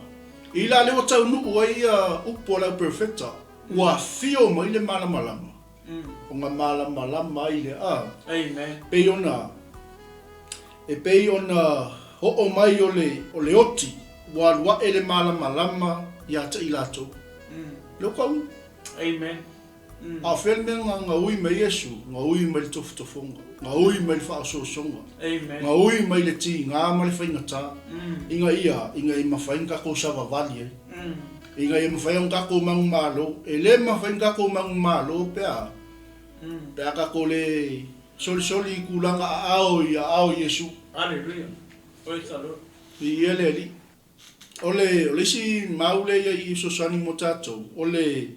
i la lea ua taunuu ai ia upu a le au perofeta, ua afio mai le malamalama, ona malamalama ai lea. A, pei ona, e pei ona oo mai o le, o le oti, ua alu aʻe le malamalama ia te i latou. Lea ua taunuu. A o fea le mea na, na ui mai Iesu? Na ui mai le tofotofoga, na ui mai le faaosoosoga, na ui mai le tiga ma le faigata, ina ia, ina ia mafai ona tatou savavali ai, ina ia mafai ona tatou manumalo. E le mafai ona tatou manumalo pe a, pe a tatou le solisoli i tulaga aao i aao o Iesu. Hallelujah. Praise the Lord. Viia le Alii. O le, o le isi mau lea ia i fesoasoani mo tatou, o le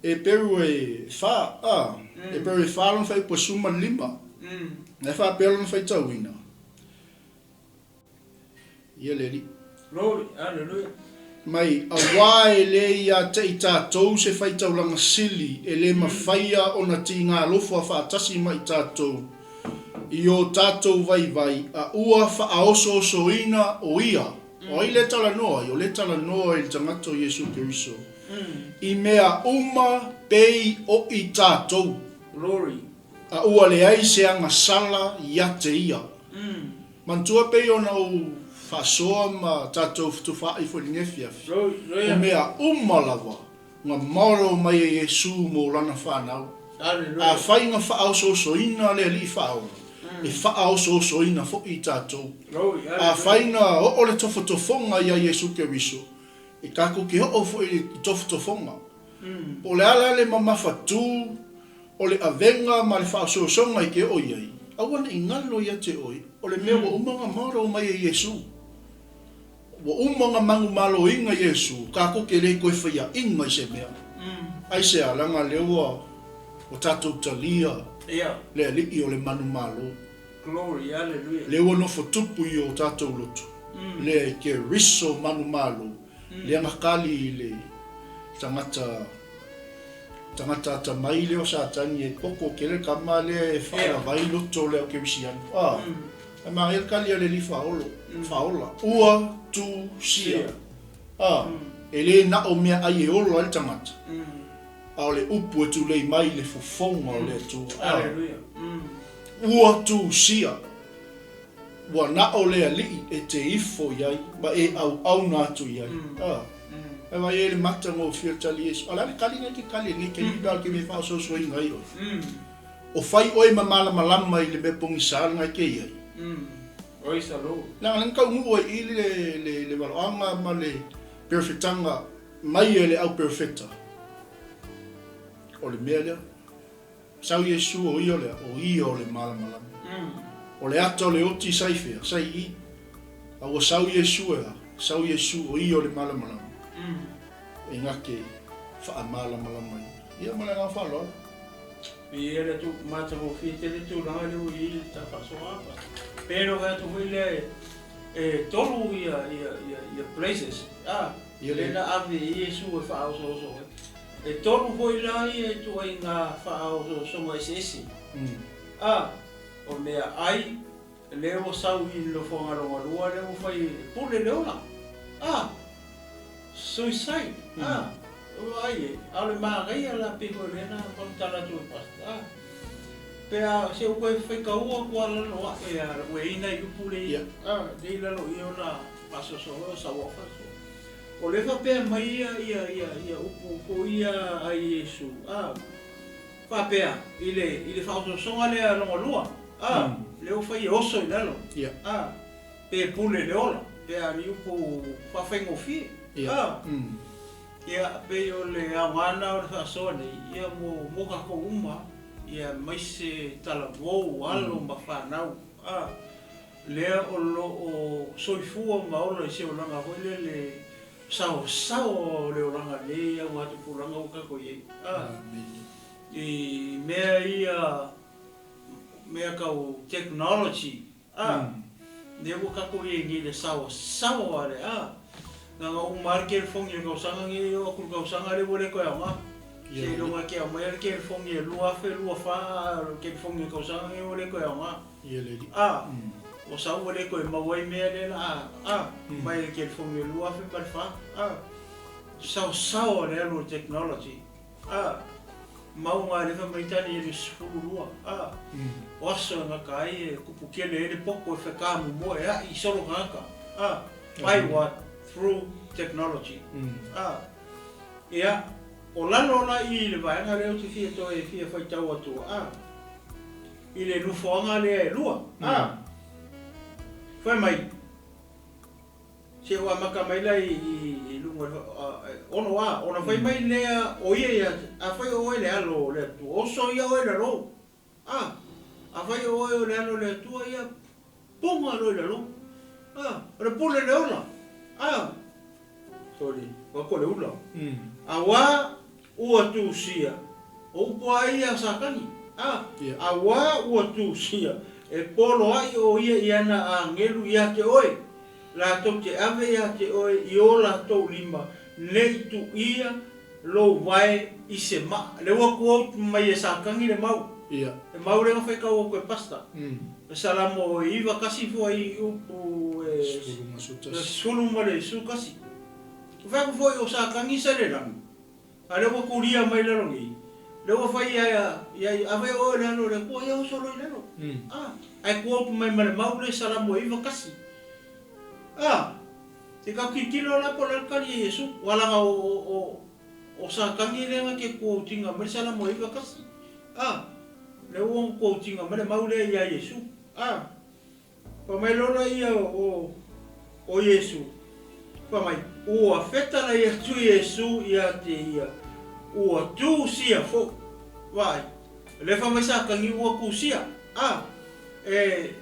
Heperu e fa, a, Heperu e fa lona fuaiupu e 15, na e faapea lona faitauina, Ia le Alii. Glory, hallelujah. Mai, Auā e le ia te i tatou se faitaulaga sili e le mafaia ona tigalofa faatasi ma i tatou i o tatou vaivai a ua faaosoosoina o Ia. O ai lea talanoa ai? O lea talanoa i le tagata o Iesu Keriso. I mea uma pei o i tatou. Glory. A ua leai se agasala ia te Ia. Manatua pei ona ou faasoa ma tatou fetufaai foi i lenei afiafi, o mea uma lava na model mai e Iesu mo lana fanau. Afai na faaosoosoina le Alii Faaola, e faaosoosoina foi i tatou. Afai na oo le tofotofoga ia Iesu Keriso, e tatou te oo foi i le tofotofoga. Po o le a la le mamafatu O le avega ma le faaosoosoga i ke oo i ai, aua ne i galo ia te oe, o le mea ua uma ona model mai e Iesu. Ua uma ona manumaloina Iesu, tatou te le toe faiaina i se mea. Aisea? Leaga lea ua ua tatou talia le Alii o le manumalo. Lea ua nofo tupu i o tatou loto, le Keriso manumalo, lea na kali i le tagata Tagata atamai lea o Satani e koko tele le tama lea e faalava ai loto o le au kerisiano. A, ae manaia le tali a le Alii Faaolo, Faaola, Ua tu sia. A, e le na o mea ai e ola ai le tagata, a o le upu e tulei mai i le fofoga o le Atua. A, ua tu sia. Ua na o le Alii e te ifo i ai ma e auauna atu i ai. A. E vaai ai le matagofie o le tali Iesu. A o le a le tali nei ke tali nei ke lipe a o le ke mea e faaosoosoina ai oe? O fai oe ma malamalama i le mea pogisa lena e ke i ai. Leaga lea na taunuu ai i le, le, le valoaga ma le perofetaga mai e le au perofeta. O le mea lea. Sau Iesu o ia o le a? O ia o le malamalama. O le ata o le oti sa i fea? Sa i i. A ua sau Iesu e a? Sau Iesu o ia o le malamalama. E gake faamalamalama ia. Ia ma le agaga faaaloalo. Viia le Atua matagofie tele tulaga lea ua i ai le ta faasoa apa. Pe le fai atu foi lea e tolu ia ia ia places a lea na ave i ai Iesu e faaosooso ai. E tolu foi la ia ituaiga faaosoosoga eseese, a o mea ai, lea ua sau i le nofoaga longalua lea ua fai e pule le ola, a suicide, a ua ai e, a o le manaia la pei foi o lea na faamatala atu e Pastor, a pe a se ua toe faitaua atu a lalo ae a ua i ai nai upu lea, a lea i lalo i i ona faasoasoa o sau au faasoa. O lea faapea mai ia ia ia ia upu foi ia a Iesu, a, faapea, i le i le faaosoosoga lea lona lua, a, lea ua fai e oso i lalo, a, pe pule i le ola, pe a ni upu faafaigofie, a, ia, pei o le aoga lena o le faasoa nei, ia mo mo tatou uma, ia aemaise talavou, alo ma fanau, a. Lea o lo o soifua ma ola i se olaga foi lele Saosaoa o le olaga nei augatupulaga ua tatou i ai. I mea ia, mea tau technology, a, lea ua tatou i ai nei i le saoasaoa lea, a. Na ona uma lava le telefoni i le tausaga nei, oo atu i le tausaga lea ua le toe aoga. Seiloga e te aumaia le telefoni e 2024, a o le telefoni i le tausaga nei ua le toe aoga. A, ua sau ua le toe maua ai mea lea la a, a, mai le telefoni e 2004, a. Saosaoa le alu o le technology. A, mauga lea fai mai tali e le 12, a, o aso e gata ai e tupu tele ai le poto e fetamumoe ai solo tagata, a, by what? Through technology. A, ia, o lalo la i le vaega lea ou te fia toe fia faitau atu, a, i le nofoaga lea e lua, a, fai mai, Se ua amata mai la i luga o le 6 a, ona fai mai lea o ia ia te, Afai o oe le Alo o le Atua, oso ia oe i lalo. A, afai o oe o le Alo o le Atua, ia puga loa i lalo. A, o le pule le ola. A, sorry, ua atu le ula. Auā ua tusia, o upu a ia a Satani, a, auā ua tusia, e poloaʻi ʻo ia i ana āgelu iā te ʻoe, Latou te ave iā te ʻoe i ō latou lima, nei tuʻia lou vae i se maʻa. Le ua quote mai e Satani le mau. E mau lea na faitau atu e Pastor. E Salamo e iva kasi fua i upu e sefulu ma le sefulu tasi. Fai atu foi o Satani sa le lagi. A lea ua kulia mai lalo nei, lea ua fai ia ia afai o oe le alo o le Atua, ia oso loa i lalo. A, ae quote mai ma le mau lea Salamo e iva kasi. A, te kau tilotilo la po o le a le tali a Iesu, ua laga o o o Satani lea na te quote ina mai le Salamo e iva kasi. A, lea ua ona quote ina mai le mau lea ia Iesu. A. Fai mai loa laia o Iesu, fai mai, Ua fetalai atu Iesu ia te ia, ua tusia foi. Vaai, o lea fai mai Satani ua tusia, a, e,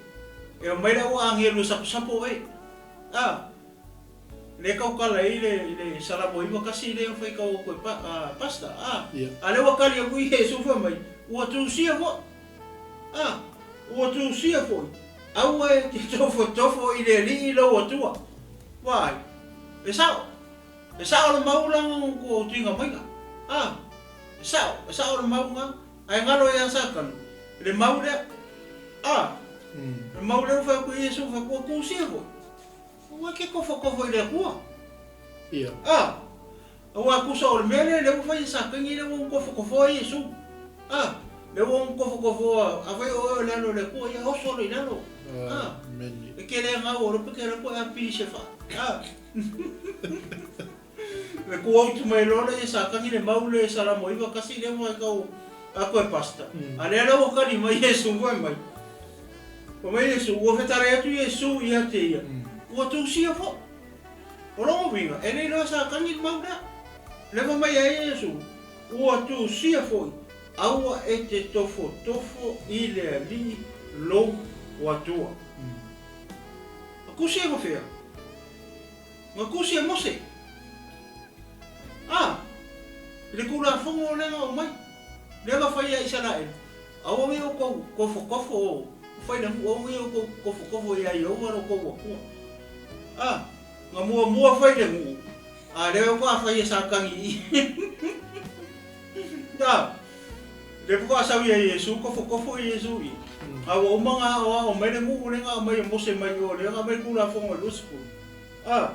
e omai le au agelu e saposapo oe, a, lea tautala ai le, le Salamo 91 lea faitau atu e pa, a, Pastor, a, a lea ua tali atu Iesu fai mai, ua tusia foi. A, ua tusia foi, aua e te tofotofo i le Alii lou Atua. Vaai, e sao, e sao le mau la kua utiga maiga. A, e sao, e sao le mau nga, ae galo ia Satani, le mau lea. A, le mau lea ua fai atu Iesu, fai atu, ua tusia foi. Aua e te tofotofo i le Atua. A, Aua tusa o le mea lea, lea ua fai e Satani, lea ua tofotofoa Iesu. A, lea ua tofotofoa, afai o oe o le Alo o le Atua, ia oso loa i lalo. A, e te le gau o lope te alu atu e apili se faa. A, le quote mai loa lea e Satani le mau lea e Salamo 91 lea ua tau atu e Pastor. A lea la ua tali mai Iesu fai mai. Fai mai Iesu, ua fetalai atu Iesu ia te ia, ua tusia foi. O lona uiga, e le iloa e Satani le mau lea. Leva mai ai Iesu, Ua tusia foi, aua e te tofotofo i le Alii lou Atua. Na tusi e ma fea? Na tusi e Mose. A, i le Tulafono lea na aumai, lea na fai ia Isaraelu, aua nei outou tofotofo o fai le nuu, aua nei outou tofotofo ia Ieova lo outou Atua. A, na muamua fai le nuu, a lea faatoa fai e Satani i i. A, lea faatoa sau ia Iesu, tofotofo Iesu i i. A ua uma ona aoao mai le nuu lea na aumai e Mose mai o, lea na aumai le Tulafono e 20. A,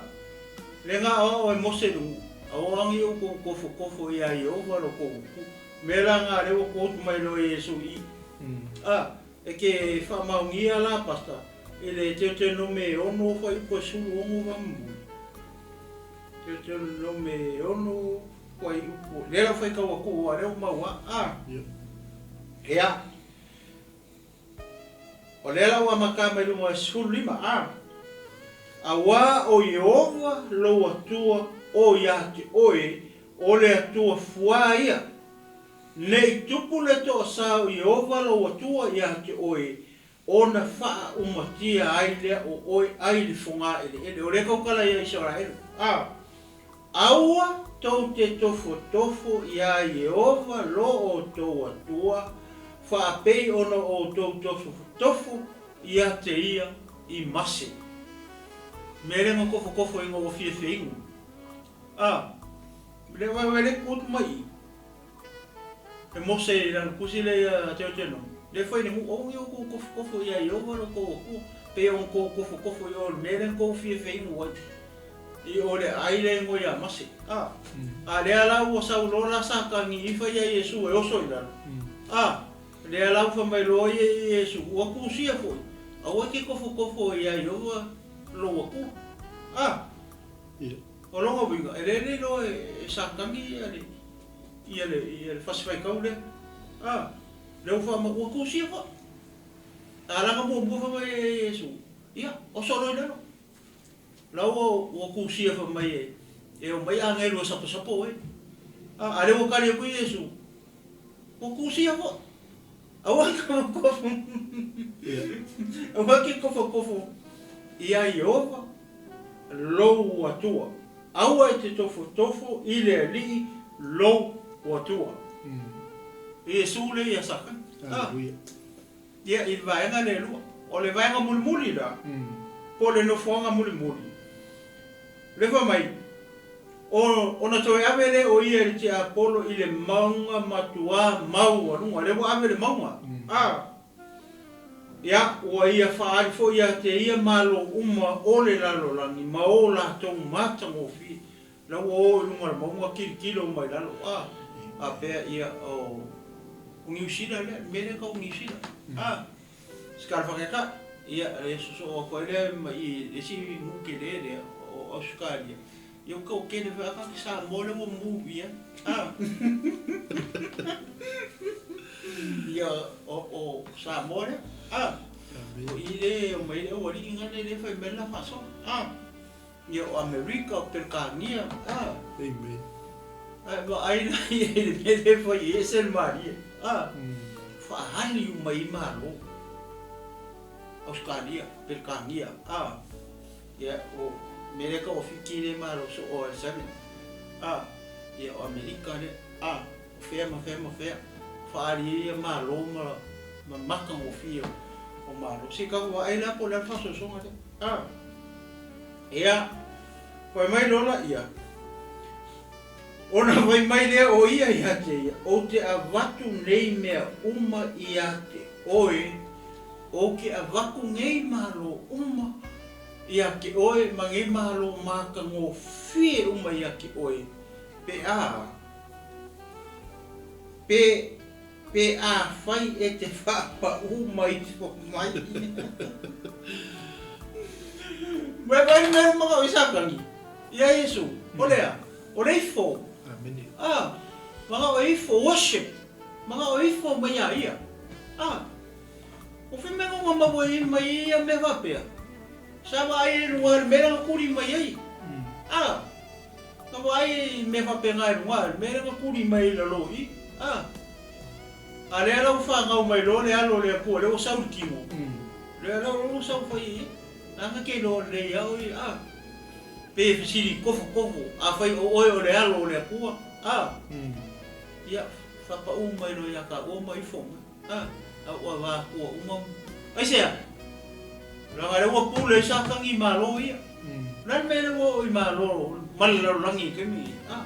lea na aoao e Mose le nuu, aua nei outou tofotofo ia Ieova lo outou Atua. Mea la na lea ua quote mai loa Iesu i i. A, E ke faamaonia la, Pastor, i le Teutenome e ono fuaiupu e 16 faamuamua. Teutenome e ono fuaiupu, lea la faitau atu aua lea ua mau a, a. Ia. O lea la ua amata mai luga o le 15, a. Auā o Ieova lou Atua o iā te oe, o le Atua fuā ia. Ne i tupu le toasā o Ieova lou Atua iā te oe, ona faaumatia ai lea o oe ai le fogāeleele. O lea tautala ia Isaraelu. A. Aua tou te tofotofo iā Ieova lo outou Atua, faapei ona outou tofotofo ia te ia i Mase. Mea le na kofokofo ina ua fiafia inu. A, le vaevae le tu atu mai i. E Mose i lana tusi lea ia Teoteronomi, le fai le nuu, aua ne i outou kofokofo ia Ieova lo outou Atua, pei ona outou kofokofo i o i le mea lea na outou fiafia inu ai, i o le aai lea e igoa ia Mase. A, a lea la ua sau loa la Satani i fai ia Iesu e oso i lalo. A, lea la ua fai mai loa ia Iesu, ua tusia foi, aua e te kofokofo ia Ieova lou Atua. A, o lona uiga, e le le iloa e Satani ia le. Ia le, ia le fasi faitau lea. A, lea ua faama, ua tusia foi. A laga muamua fai mai e Iesu, ia, oso loa i lalo. La ua, ua tusia fai mai e, e omai agelu e saposapo oe. A, a lea ua tali atu Iesu, ua tusia foi. Aua e kofokofo, aua e te kofokofo ia Ieova lou Atua. Aua e te tofotofo i le Alii lou Atua. Iesu lea ia Satani. A, ia, i le vaega lea e lua. O le vaega mulimuli la, po o le nofoaga mulimuli, lea fai mai, O, ona toe ave lea o ia e le tiapolo i le mauga matuā maualuga. Lea ua ave le mauga. A, ia, ua ia faaali foi ia te ia malo uma o le lalolagi ma o latou matagofie. La ua o i luga o le mauga tilotilo uma i lalo. A, faapea, ia, o, o Niu Sila lea, le mea lea e tau o Niu Sila. A, Sikala faataitai, ia, e sosoo atu ai lea ma i le isi nuu tele lea o Ausetalia, ia ua tau tele foi lava tagata Samoa lea ua move i ai. A. Ia, o Samoa lea. A. O i lea e omai ai le aualii lea e fai mai le la faasoa. A. Ia, o Amerika, o Peretania. A. Amen. Ae vaai la i ai i le mea lea e fai ai, ese le malie. A. Faaali uma ai Malo. Ausetalia, Peretania, a. Ia, o mea lea e tau o Fiti lea e malo soo ai le 7. A. Ia, o Amerika lea. A. O fea ma fea ma fea. Faaali ai ia Malo ma, ma matagofie o Malo. Se i tatou vaai la po o le a le faasoasoga lea. A. Ia, fai mai loa laia, Ona fai mai lea o ia ia te ia, Ou te avatu nei mea uma ia te oe, ou te avatu nei malo uma ia te oe ma nei malo matagofie uma ia te oe, pe a, pe, Pe afai e te faapaū mai ifo mai. Mai vai mea manao i Satani, ia Iesu, o le a? O le ifo. Amene. A, manao e ifo, worship. Manao e ifo mai ia ia. A, o fea mea na maua ai mai ia mea faapea? Sa vaai ai i luga i le mea lea na tuli mai ai. A, Na vaai i mea faapena i luga, le mea lea na tuli mai i lalo i i. A, a lea la ua fanau mai loa le alo o le Atua, lea ua sau i le tino, lea la ua sau fai i i. Leaga te iloa lelei lava oe, a, pei e fesili tofotofo, afai o oe o le alo o le Atua, a, ia, faapau mai loa ia taua ma ifo mai, a, a ua avatua uma. Aisea? Leaga lea ua pule ai Satani i Malo ia. O le a le mea lea ua oo i Malo ma le lalolagi i le taimi lenei? A,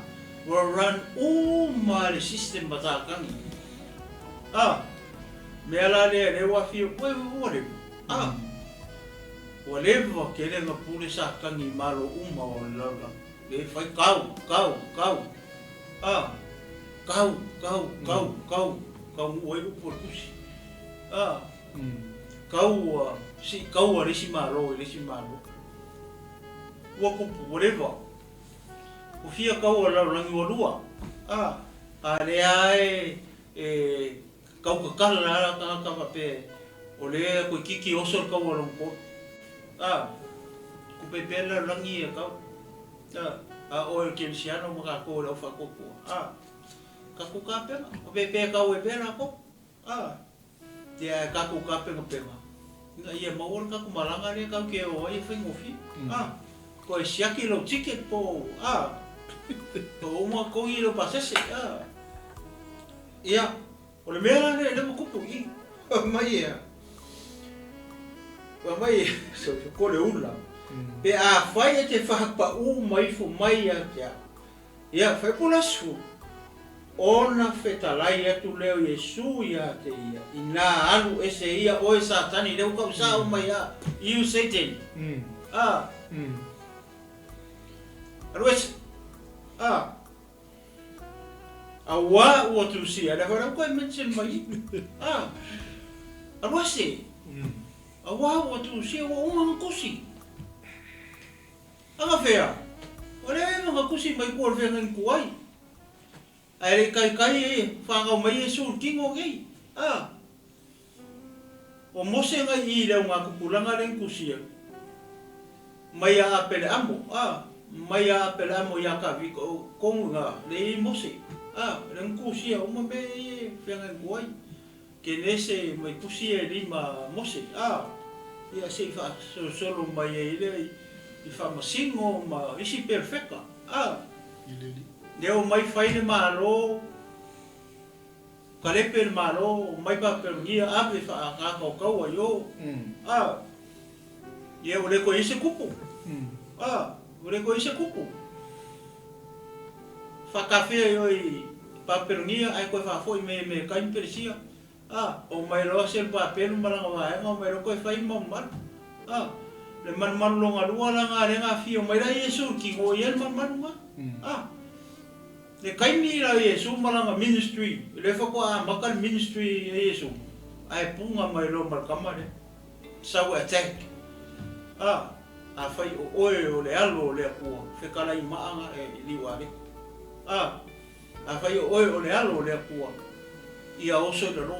ua run uma le system a Satani. A, mea la lea lea ua afio, ua, ua leva. A, ua leva tele na pule Satani i Malo uma o le lalolagi. Lea e fai kau, kau, kau. A, kau, kau, kau, kau, taunuu ai upu o le tusi. A. Kaua, si kaua le isi Malo i le isi Malo. Ua kupu, ua leva. Ua fia kaua i le lalolagi ua lua. A, a lea lava e, e tautatala lava tagata faapea o lea toeitiiti oso le kaua lona tolu. A, tupe pea le lalolagi ia tau. A, a oe o le kerisiano ma tatou o le au faatuatua. A, tatou tapena, o pea tau ai pea latou. A. Ia e tatou tapenapena ina ia maua le tatou malaga lea tatou te o ai e faigofie. A, toe siaki lou ticket po o, a. Ua uma ona totogi lou pasese, a. Ia, o le mea la lea lea ua tupu i i. Fai mai e a? Fai mai e, ko le ula, pe afai e te fahapaʻu ma ifo mai ia te au, ia, faipula 10, ona fetalai atu lea o Iesu ia te ia, inā alu ese ia oe Satani, lea ua tau sao mai a, you Satan, a, alu ese, a, auā ua tusia, lea foi la ua toe mention mai i, a, alu ese, auā ua tusia, ua uma ona tusi. Aga fea? Ua leva ona tusi mai tua o le feagaiga tuai. Ae le i taitai e fanau mai Iesu i le tino nei. A! O Mose na i i le augatupulaga lea na tusia mai a Apeleamo, a, mai a Apeleamo ia Kavika, o tonu i na, lea e i ai Mose, a, lea na tusia uma mea ia e feagaiga tuai. Kenese mai tusi ia e lima a Mose, a, ia se i faasolosolo mai ai lea i faamasino ma isi perofeta, a, lea omai fai le Malo, kalepe le Malo, omai Papelonia ave faagatauataua i o, a, ia ua le toe i ai se kupu, a, ua le toe i ai se kupu. Faatafea i o i Papelonia ae toe faafoi mai e Mekai ma Peresia, a, omai loa Selupapelu ma lana vaega omai loa toe fai le malumalu. A, le malumalu lona lua la na lea na afio mai la Iesu i le tino o i ai le malumalu na. A, le taimi la o Iesu ma lana ministry, lea faatoa amata le ministry a Iesu, ae puna mai loa ma le tama lea, sau e attack. A. Afai o oe o le Alo o le Atua, fetalai maa na e liuale. A, afai o oe o le Alo o le Atua, ia oso i lalo.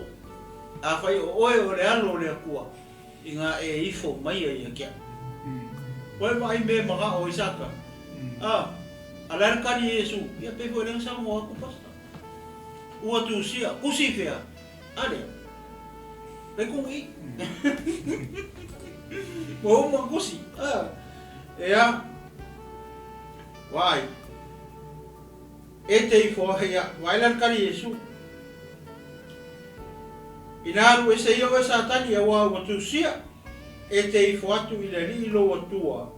Afai o oe o le Alo o le Atua, ina e ifo maia ia te au. Ua e vaai mea e manao ai Satani? A, a le a le tali e Iesu? Ia pei foi o lea na saunoa atu Pastor. Ua tusia, tusi fea? A lea. Lei kung i. Ua uma kusi. A. Ea. Vaai. E te ifo ai ia. Vaai la le tali Iesu. Ina alu ese ia oe Satani auā ua tusia, e te ifo atu i le Alii lou Atua,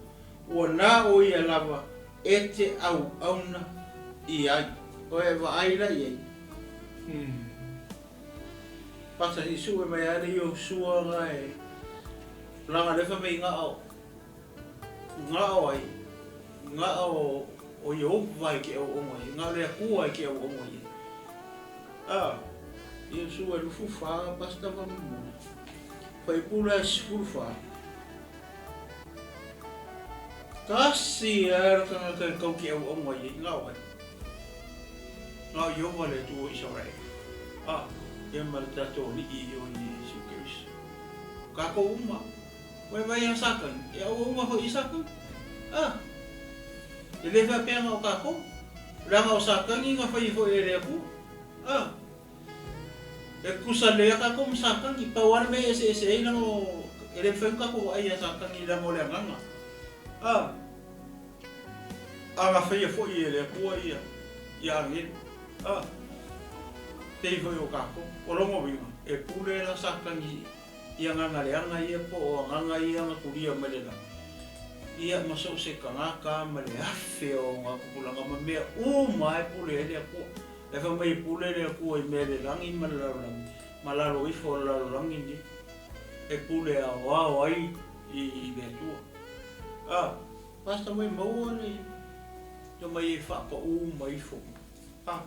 ua na o ia lava e te auauna i ai. Oe vaai la i ai. Pasa si sue mai a le Iosua nga e langa lefa mai nga o nga o ai nga o o Iehova i ke au ongo i nga o le Akua i ke au ongo i a Iosua 24 pasta va mo faipula 14 tasi a le tagata e kau ke au ongo i nga o ai Na o Ieova le Atua o Isaraele, a, ia ma le tatou Alii o Iesu Keriso. O kākou uma, ua e vaai iā Satani, e auauna foi i Satani. A, e le faapea na o kākou, leaga o Satani na faia foi e le Atua. A, e tutusa lelei lava kākou ma Satani, pau lava le mea e eseese ai leaga o, e le mafai ona tatou vaai iā Satani leaga o le agaga. A. A na faia foi e le Atua ia ia agelu, a pei foi o tatou. O lona uiga, e pule la Satani i agaga leaga ia po o agaga ia na tulia mai le lagi, ia ma so o se tagata ma le afe o ona tupulaga ma mea uma e pule ai le Atua. E fai mai e pule le Atua i mea le lagi ma le lalolagi, ma lalo ifo o le lalolagi nei, e pule aoao ai i le Atua. A. Basta mai maua le te mai e faapaū mai ifo. A,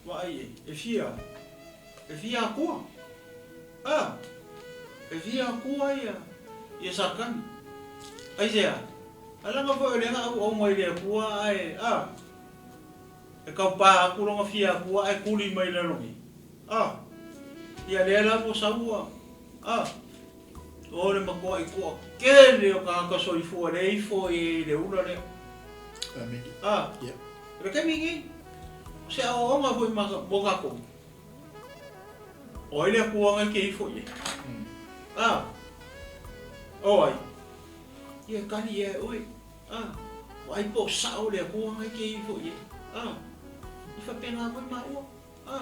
vaai e, e fia, e fia akua. A, e fia akua ia, ia Satani. Aisea? Alaga foi o lea na auau mai le Atua ae, a, e taupā atu lona fia akua ae tuli mai lalo nei. A, ia lea la ua sau a, a, O le matuaʻi toatele o tagata soifua lea ifo i le ula lea. Amene. A, Yeah. O le taimi nei, o se aoaoga foi ma, mo tatou. O ai le Atua na e te ifo i ai? A, o ai? Ia e kali ia e oe. A, Vaai po o sa'o le Atua na e te ifo i ai. A, i faapena foi maua. A,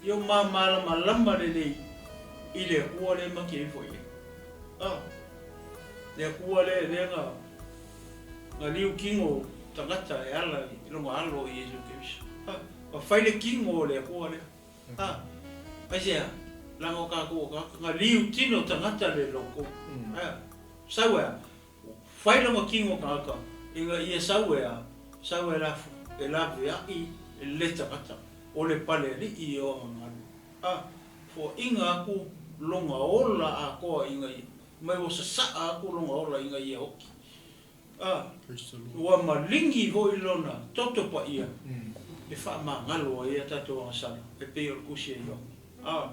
ia o mamalamalama lelei i le Atua lea ma te ifo i ai. A, le Atua lea lea na, na liu tino tagata e ala i lona Alo o Iesu Keriso. A, na fai le tino o le Atua lea. A, aisea, leaga o tatou o tagata, na liu tino tagata le loto. A, sau e a? Fai lona tino tagata ina ia sau e a? Sau e lafu, e laveai le tagata o le pale alii o ana galuega. A, foaiina atu lona ola atoa ina ia, mai ua sasaa atu lona ola ina ia oti. A, ua maligi foi lona toto paia e faamagalo ai a tatou agasala e pei o le Tusi a Ioane. A,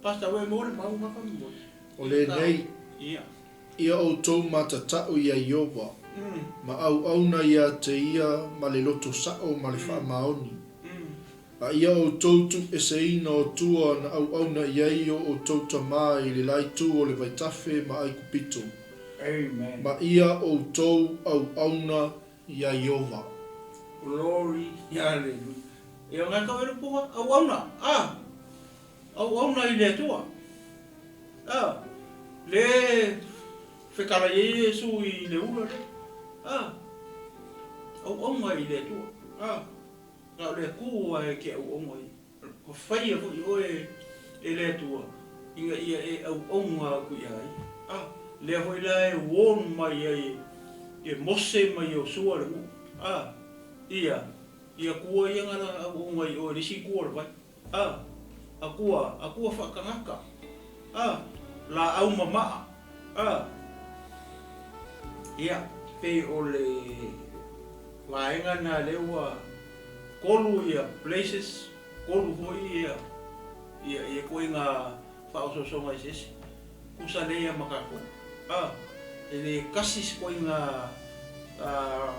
Pastor, ua e maua le mau na faamolemole? O lenei. Ia. Ia outou matatau iā Ieova, ma auauna ia te ia ma le loto sa'o ma le faamaoni. A ia outou tuueseina o tua na auauna i ai o outou tamā i le la itu o le vaitafe ma Aikupito, ma ia outou auauna iā Ieova. Glory, hallelujah. Ia ngai kau e lupuga, auauna, ah, auauna i le Atua. Ah, le fekalai ai Iesu i le ula lea. Ah, auauna i le Atua. Ah, na o le Atua e te auauna ai. Ua faia foi oe e le Atua ina ia e auauna atu ia ia. Ah, lea foi la e warn mai ai e Mose ma Iosua le nuu. Ah, ia, i Atua ia na auauna i oe i le isi itu o le vai. Ah, Atua, Atua faatagata. Ah, laau mamaa. Ah, ia, pei o le vaega lena lea ua tolu ia places, tolu foi ia ia ia ituaiga faaosoosoga eseese, tusa lea ia ma tatou. A, e le tasi se ituaiga a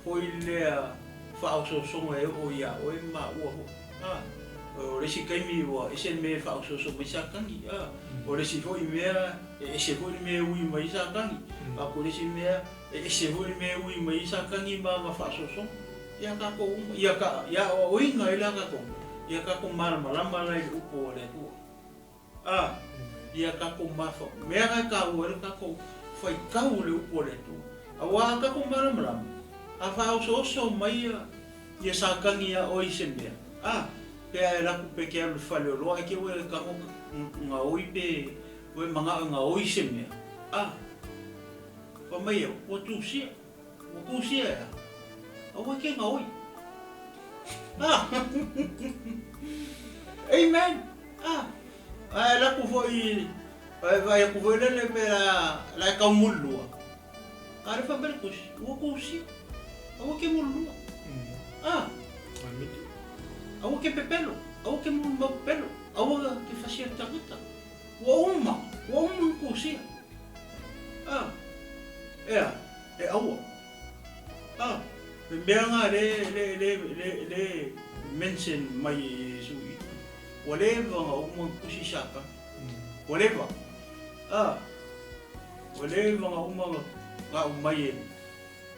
foi lea faaosoosoga e oo ia oe ma maua foi. A, o le isi taimi ua ese le mea e faaosooso mai Satani, a, o le isi foi mea e ese foi le mea e ui mai ai Satani, a o le isi mea e ese foi le mea e ui mai ai Satani ma ana faaosoosoga. Ia tatou uma, ia ka, ia aoaoina ai la tatou, ia tatou malamalama la i le upu a le Atua. A, ia tatou mafa, mea la e taua ai lo tatou faitau i le upu a le Atua. Auā a tatou malamalama, a faaosooso mai ia, ia Satani iā oe i se mea, a, pe a e alu atu pe e te alu i le fale oloa ae te ua e tago gaoi pe ua e manao e gaoi se mea, a, fai mai au, ua tusia. Ua kusia e a? Aua e ke gaoi. Ah! Amen! Ah! Ae alu atu foi, ae vaai atu foi lele pe la, la e tau mulilua. A le fai mai le tusi, ua kusia. Aua ke mulilua. Ah! Aua ke pepelo, aua ke mau pepelo, aua ke fasia le tagata. Ua uma, ua uma ona kusia. Ah! Ea, e aua. Ah, le mea lena le, le, le, le, le mention mai e Iesu i i. Ua leva ona uma ona tusi Satana. Ua leva. Ah, ua leva ona uma ona aumai e,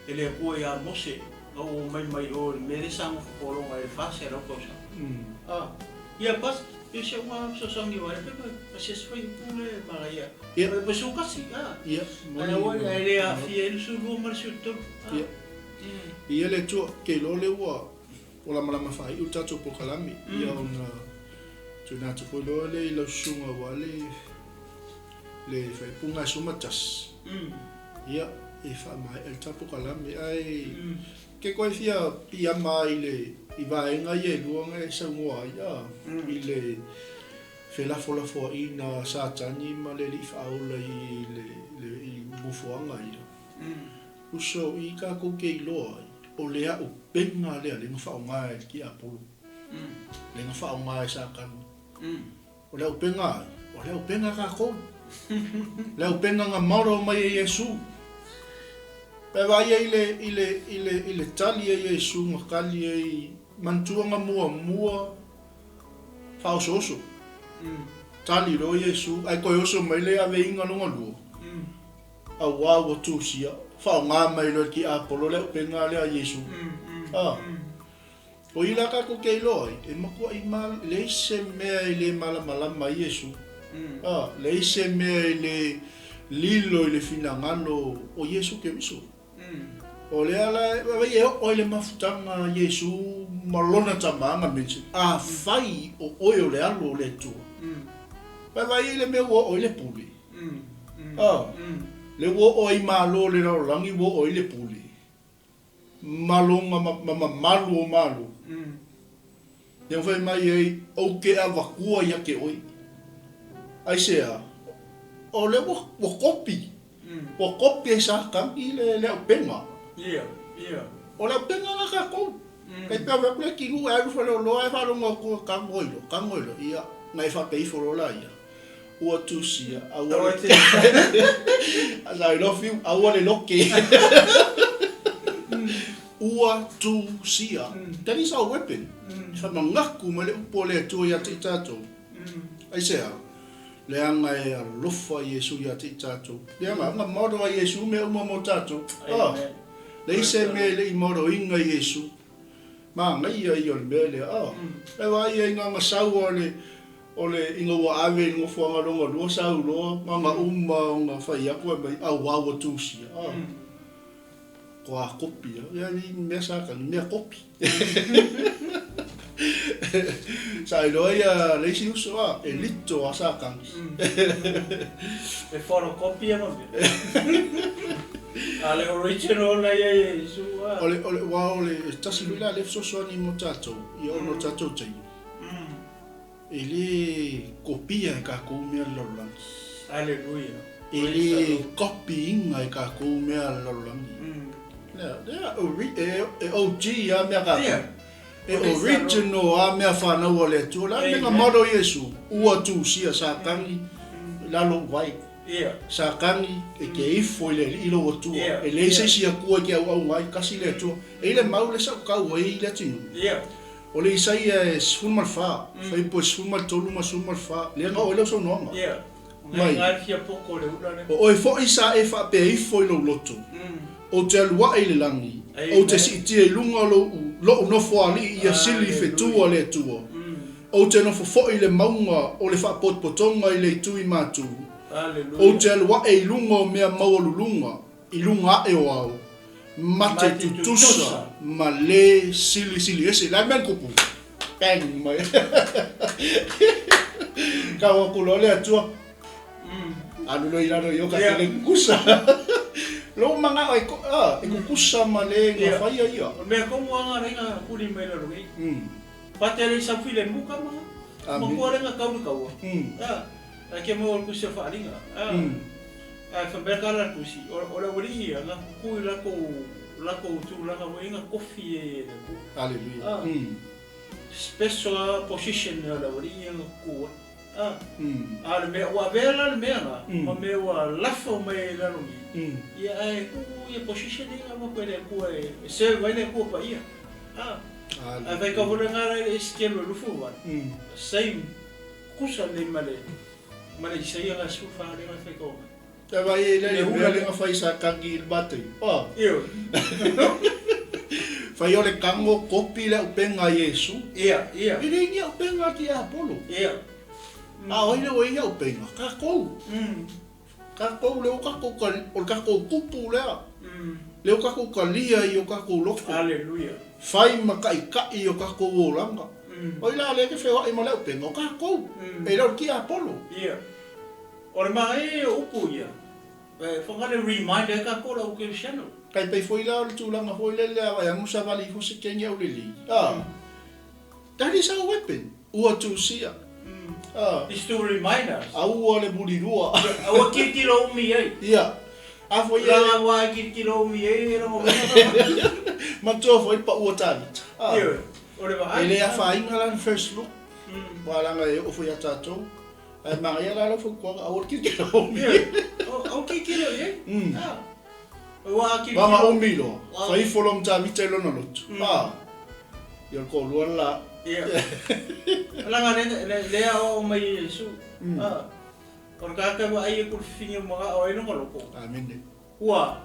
e le Atua ia Mose, na ua omai mai o i le mea lea sa nofo pologa ai i le 400 tausaga. Ah, ia pas, ia si au ngā fesoasoani o ai pe pa se se fai upu le manaia. Ia. Pa se ukasi, ah. Ia, moni. Ai aua e le aafia ai le 12 ma le 13. Ah. Ia. Ia le Atua, ke iloa lea ua ua lamalama faaiu le tatou polokalame, ia ona tuuina atu foi loa lea i lau susuga aua le le faaipuga e 11. Ia, e faamaea le ta polokalame, ae ke koe fia piiama ai i le i vaega ia e lua na e saunoa ai, a, i le felafolafoaiga a Satani ma le Alii Faaola i le le i nofoaga ia. Uso, i tatou te iloa ai, o le auupega lea lea na faaaoga e le tiapolo, lea na faaaoga e Satani. O le auupega ai? O le auupega a tatou. Le auupega na model mai e Iesu. Pe vaai ai i le, i le, i le, i le tali a Iesu na tali ai, manatua na muamua faaosooso. Tali loa Iesu, ae toe oso mai le aveiga lona lua. Auā ua tusia, faaaogā mai loa e le tiapolo le auupega lea a Iesu. A. O i la tatou te iloa ai, e matuai ma, leai se mea e le malamalama ai Iesu. A, leai se mea e le lilo i le finagalo o Iesu Keriso. O lea la, vaai e oo ai le mafutaga a Iesu ma lona Tama na mention, Afai o oe o le Alo o le Atua. Vaai i le mea ua oo ai le pule. A, lea ua oo ai i Malo o le lalolagi ua oo ai le pule ma lona ma mamalu o Malo. Lea ua fai mai ai, Ou te avatua ia te oe. Aisea? O lea ua ua kopi. Ua kopi e Satani le le aupega. O le aupega lena tatou. Kai pea atu le tinu e alu faleoloa ae faalogo atu e tago ai loa, tago ai loa, ia, na e faapea ifo loa laia. Ua tusia, aua le I love you, aua le loke. Ua tusia. That is our weapon. E faamanatu mai le upu a le Atua ia te i tatou. Aisea? Leaga e alofa Iesu ia te i tatou. Leaga, na moro a Iesu mea uma mo tatou. Ah, leai se mea e le i moroina Iesu. Manaia ia o le mea lea. Ah, e vaai ai na ona sau o le O le ina ua ave i le nofoaga lona lua sau loa ma na uma ona fai atu fai mai, auā ua tusia, a. Ko a kopi a, ia ni mea Satani, mea kopi. Sa iloa ia le isi uso a, e lito a Satani. E photocopy ana mea. A le original la ia Iesu a. O le, o le, aua o le tasi foi la lea fesoasoani mo tatou, ia ona o tatou taimi. E le kopia e kākou mea a le lalolagi. Aleluia. E le copy-ina e kākou mea a le lalolagi. Lea, lea, e OG lava mea a kākou. E original lava mea fanau a le Atua. O le a le mea na malo Iesu? Ua tusia Satani i lalo o vai. Satani e te ifo i le Alii lou Atua. E leai se isi Atua e te auauna ai, tasi le Atua. E i ai le mau lea sa ou tau ai i le atunuu. O le Isaia e 14, fuaiupu e 13 ma 14, lea na oo ai lau saunoaga. Mai, O oe foi sa e faapea ifo i lou loto, Ou te alu ae i le lagi, ou te siitia i luga o lou, lou nofoalii ia sili i fetu a le Atua, ou te nofo foi i le mauga o le faapotopotoga i le itu i matu, ou te alu ae i luga o mea maualuluga, I luga ae o ao, mate tutusa ma le silisili ese. Le a le mea na tupu? Bang mai. Kau aku loa le Atua. Alu loa i lalo i o ka tele kukusa. Lou manao e, ah, e kukusa ma le na faia ia. O le mea tonu a nga lenga kuli mai lalo nei. Pate le sau file muka ma. Matua lenga kau le kaua. Ah. Ae ke maua le tusi o faaaliga. Ae fai mai la le tusi, o le aualii ia, na kukui latou, latou tulaga foi na tofi ai e le Atua. Aleluia. Special position a le aualii ia na kuku ai. A o le mea, ua avea la le mea na, ma mea ua lafo mai ai i lalo nei, ia ae tuu ia position ia na avatu e le Atua e serve ai le Atua Paia. Ae fai kau foi lena la i le isi kelu e 28, same. Kusa nei ma le ma le Isaia ga 14 lea fai kau mai. Te vai e le mea le fai sa kagi i le matai. Oh. Io. Fai o le kango kopi le upenga Iesu. Ia, ia. E le ni upenga ti Apollo. Ia. A oi le oi ia upenga. Kākou. Kākou le o kākou ka o le kākou kupu lea. Le o kākou kalia i o kākou loko. Aleluia. Fai ma kaʻikaʻi i o kākou olaga. Oi la lea ke feoaʻi ma le ʻaupenga o kākou. E le o le tiapolo. Ia. O le magaia ia o upu ia, e whakale remind ai kākou la uke channel. Kai pei foi la o le tulaga foi lele a vai anu savali ifo se kenge au lelei. Ah. That is our weapon. Ua tusia. Ah. It's to remind us. Aua le mulilua. Aua tilotilo umi ai. Ia. A foi e. Langa wa e tilotilo umi ai e rongo mai. Matua foi pa ua Tavita. Ah. Ioe. O le vaai. E le afaina lana first look. Aua leaga e oo foi ia tatou. Ae manaia la lau fautuaga, aua le tilotilo umi. Ioe. Aua tilotilo i ai. Ah. Aua a tilotilo. Vanga umi loa. Fai ifo loa ma Tavita i lona loto. Ah. Ia o le toalua le la. Ia. Leaga le, le, le aoao mai e Iesu. Ah. O le tagata e vaai aku i le fifigi o magao ai lona loto. Amene. Ua,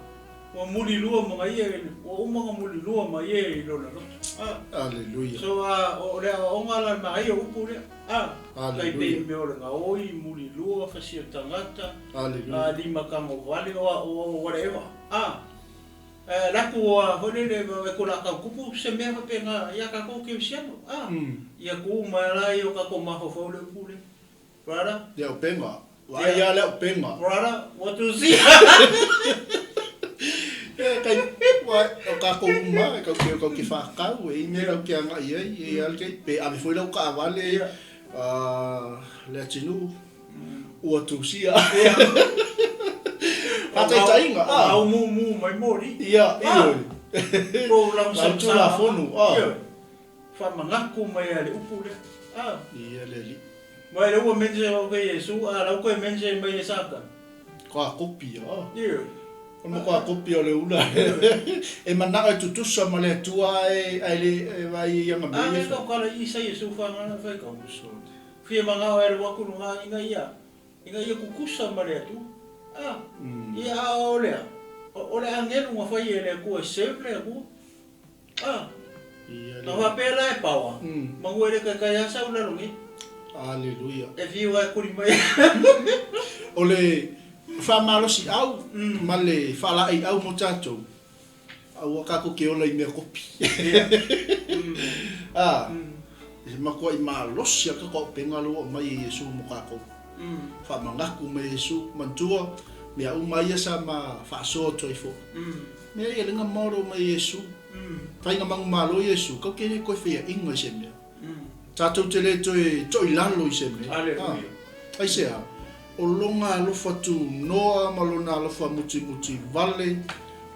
ua mulilua ma ia, ua uma ona mulilua ma ia i lona loto. Ah. Aleluia. So, o le aoaoga la manaia o upu lea. Ah. Aleluia. Tai pei mea o le gaoi, mulilua, fasia tagata. Aleluia. Lima tagovale, o whatever. Ah. Laku o foi lele e ko la kau kupu se mea faapena ia tatou kerisiano. Ah. Ia ku mai la i o tatou mafaufau le upu lea. Brother. Le aupenga. Vaai ia le aupenga. Brother, what do you see? E kai wa o tatou uma e kau ke kau ke whakau e ime lau ke anga i ai e al kei pe ave foi lau kaavale le atinu ua tusia. Whataitainga. Au mu mu mai mori. Ia, ioe. Ko lau Lau tulafono. Whamangako mai a le upu lea. Ia le li. Mai le ua mense o ke Iesu, a lau koe mense mai e Satan. Ka kopia. Ia. O mo ka kopia o le ula. E manao e tutusa ma le atua e ai le e vai ia nga A me. me kau kala i sa Iesu whangana whai kau. Fia mangao e rua kuru ngā inga ia. Inga ia kukusa ma le atua. Ia a o lea. O le angelu ngā whai e le akua e serve le akua. Ia Na whapea la e pawa. Mangu e le kai asa ula longi. Aleluia. E fiu ai kuri mai. O le whamalosi au, ma le whala'i au mo tātou. Au a kako ke ola i mea kopi. E makoa i malosi a kako au penga loa mai e Iesu mo kākou. Whamangaku mai Iesu, mantua, mea uma ia sa ma whaasoa toi fo. Mea ia lenga maoro mai Iesu. Whainga mangu malo Iesu, kau ke le koe whia inga i se mea. Tātou te le toe toi lalo i se mea. Aleluia. Ai se a, o longa alofa tu noa ma lona alofa muti muti vale,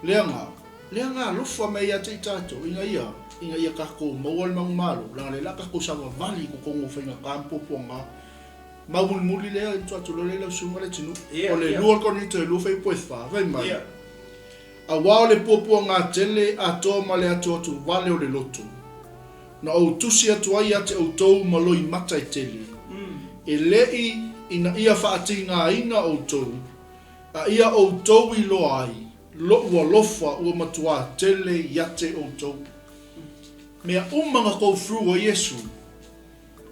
leanga, leanga alofa mai ia te i tātou, inga ia kako maua le mangu malo, langa le la kako sawa vali ko kongo whainga kampo puanga, mau muli muli lea, i tuatu lole lau sunga le tinu, o le lua konito e lua whai poe wha, vai mai. A wao le puapua ngā tele, a toa ma le atu atu vale o le loto. Na o tusi atu ai ate o tau maloi mata i tele. E lei ina ia whaati ngā ina o tau, a ia o tau i loa ai, lo ua lofa ua matua tele i ate o tau. Mea umanga kou through o Iesu,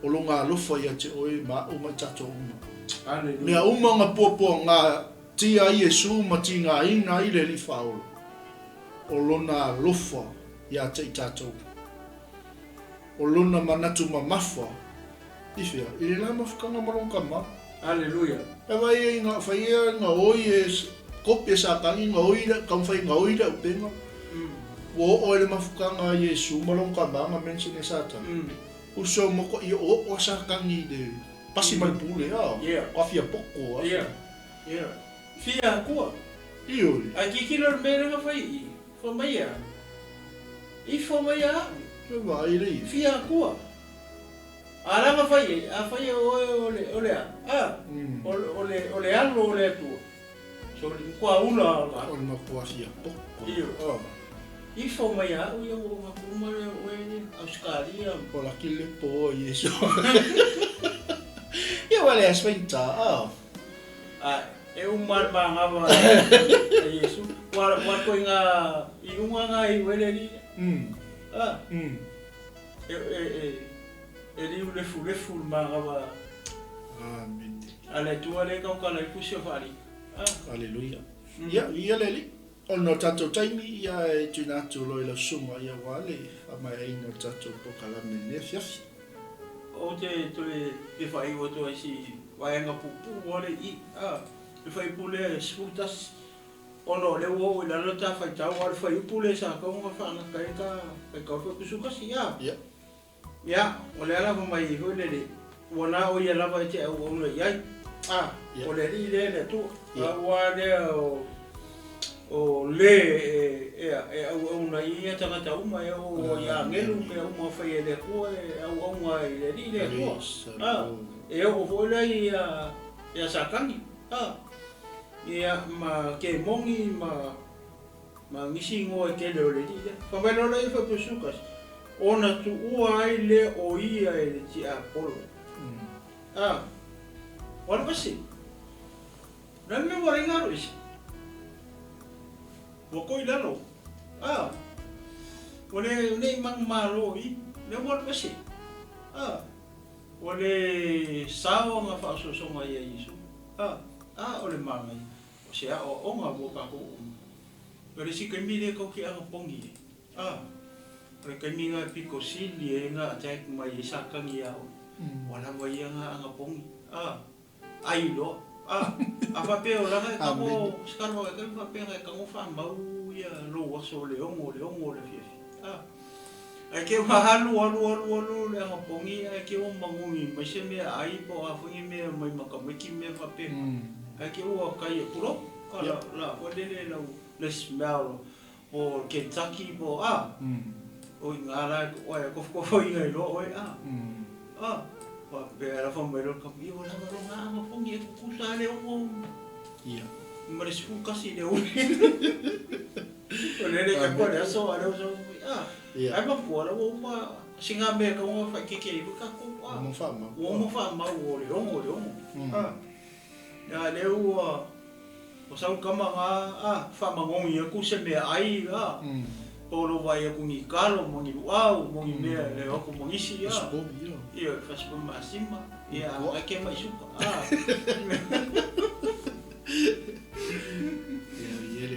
o lo ngā lofa i ate oe ma o mai tātou uma. Mea umanga puapua ngā tia Iesu ma ti ngā ina i le li whaolo. O lona lofa i ate i tātou. O lona manatu mamafa, i whia, i le la mafukanga maronga ma. Aleluia. E vai e ngā whai e ngā oi e kopi e sākangi ngā oi le, kaumwhai ngā oi le upenga. Ua o e le mafukanga a Iesu maronga ma ngā mensene sātana. Uso moko i o o sākangi le pasi maripule a. Awhia poko a. Ia. Whia kua. Ioi. A kikilo le mea nga whai i. Wha mai a. I wha mai a. E vai le i. Whia kua. A langa whai e, a whai e o le a. A, o le alo o le atua. So, le kua ula o la. O le makua whia poko. Iyo. I wha mai a, o ia o ngā le o e Australia. O la ki le po o Iesu. Ia wale a swainta, a. A, e umar ma ngawa a Iesu. Wa koe ngā, i unga ngā i wele ni. A. E liu lefu lefu ma ngawa. Amen. A le tua le kau kala i pusi o whaari. Aleluia. Ia, ia le li. O no tātou taimi ia e tuna atu loi lau sunga ia wale a mai aina o tātou pokalame ne fiafi. O te toe te whai o toi si waenga pupu wale i. Te whai pule sputas. Ono le ua o i lalo tā whai tau wale whai upule sa kaunga whana kai ka kai kau whai kusukasi ia. Ia. Ia, o le ala mai i hoi lele. Ua nā o ia lava e te au auna i ai. O le ri le le tu. Ua le o le e au auna i ia tangata uma e o ia angelu me uma whai e le kua e au aunga i le ri le tua. E o foi le ia sakangi. Ia ma ke mongi ma ngisi ngoa e ke le o le ri le. Whamai lola i whai pusukas. Ona tu ua ai le o ia e le ti Apollo. Wala kasi. Le a le mea ua leai galo ese? Ua koi lalo. A. Ua le nei manumalo i, lea ua alu ese. A. Ua le sao aga faaosoosoga ia Iesu. A. A o le manaia, o se aoaoga mo kakou uma. O le isi taimi lea tou te agapogi ai. A. O le taimi na e pito sili ai na attack mai ai Satani ia oe. Ua lava ia na agapogi. A. Ai loa. A. A faapea o lana e tago sikalo e taimi faapea na e tago faamau ia lou aso le 6 le 6 o le afiafi. A. Ae te ua alu alu alu alu le agapogi ae te ua magogi mai se mea ai po o a foi ni mea mai makamaiki mea faapena. Ae te ua kai e pulou. A la la foi lele lau le smell po o Kentucky po o a, o i ina la e kofokofoina ai loa oe a, a, faapea la fai mai loa le tama, ia ua lava lona aga pogi e tutusa lava le 6 ma le 11 i le uli. O lea le tapu le aso a lea ua sau a, ai mafua la ua uma sina mea e tatau ona faaeteete ai foi tatou a, ua uma faamau o le 6 o le 6 a. A lea ua sau le tama na a faamanogi atu se meaai a po o lou vaai atu ni talo ma ni luau ma ni mea e o atu ma nisi a ia fasipovi masima ia a ke mai suka a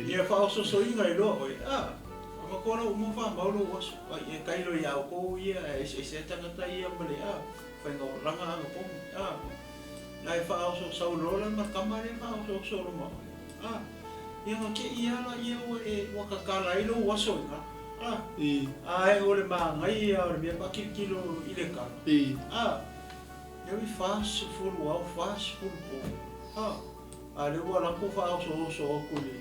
ia faaososoina ai loa oe a matua la uma faamau lou aso ai e tailo ia outou ia e eseese ai tagata ia ma le a faiga olaga agapogi a. La e faaosoosau loa la ma tama lea e faaosooso loa ma oe. A, ia na te i a la ia ua e, ua tatala ai lou aso i ina. A, a e o le manaia o le mea paatilotilo i le tala. A, lea ua i 40 ao, 40 po. A, a lea ua alu atu faaosooso atu i le,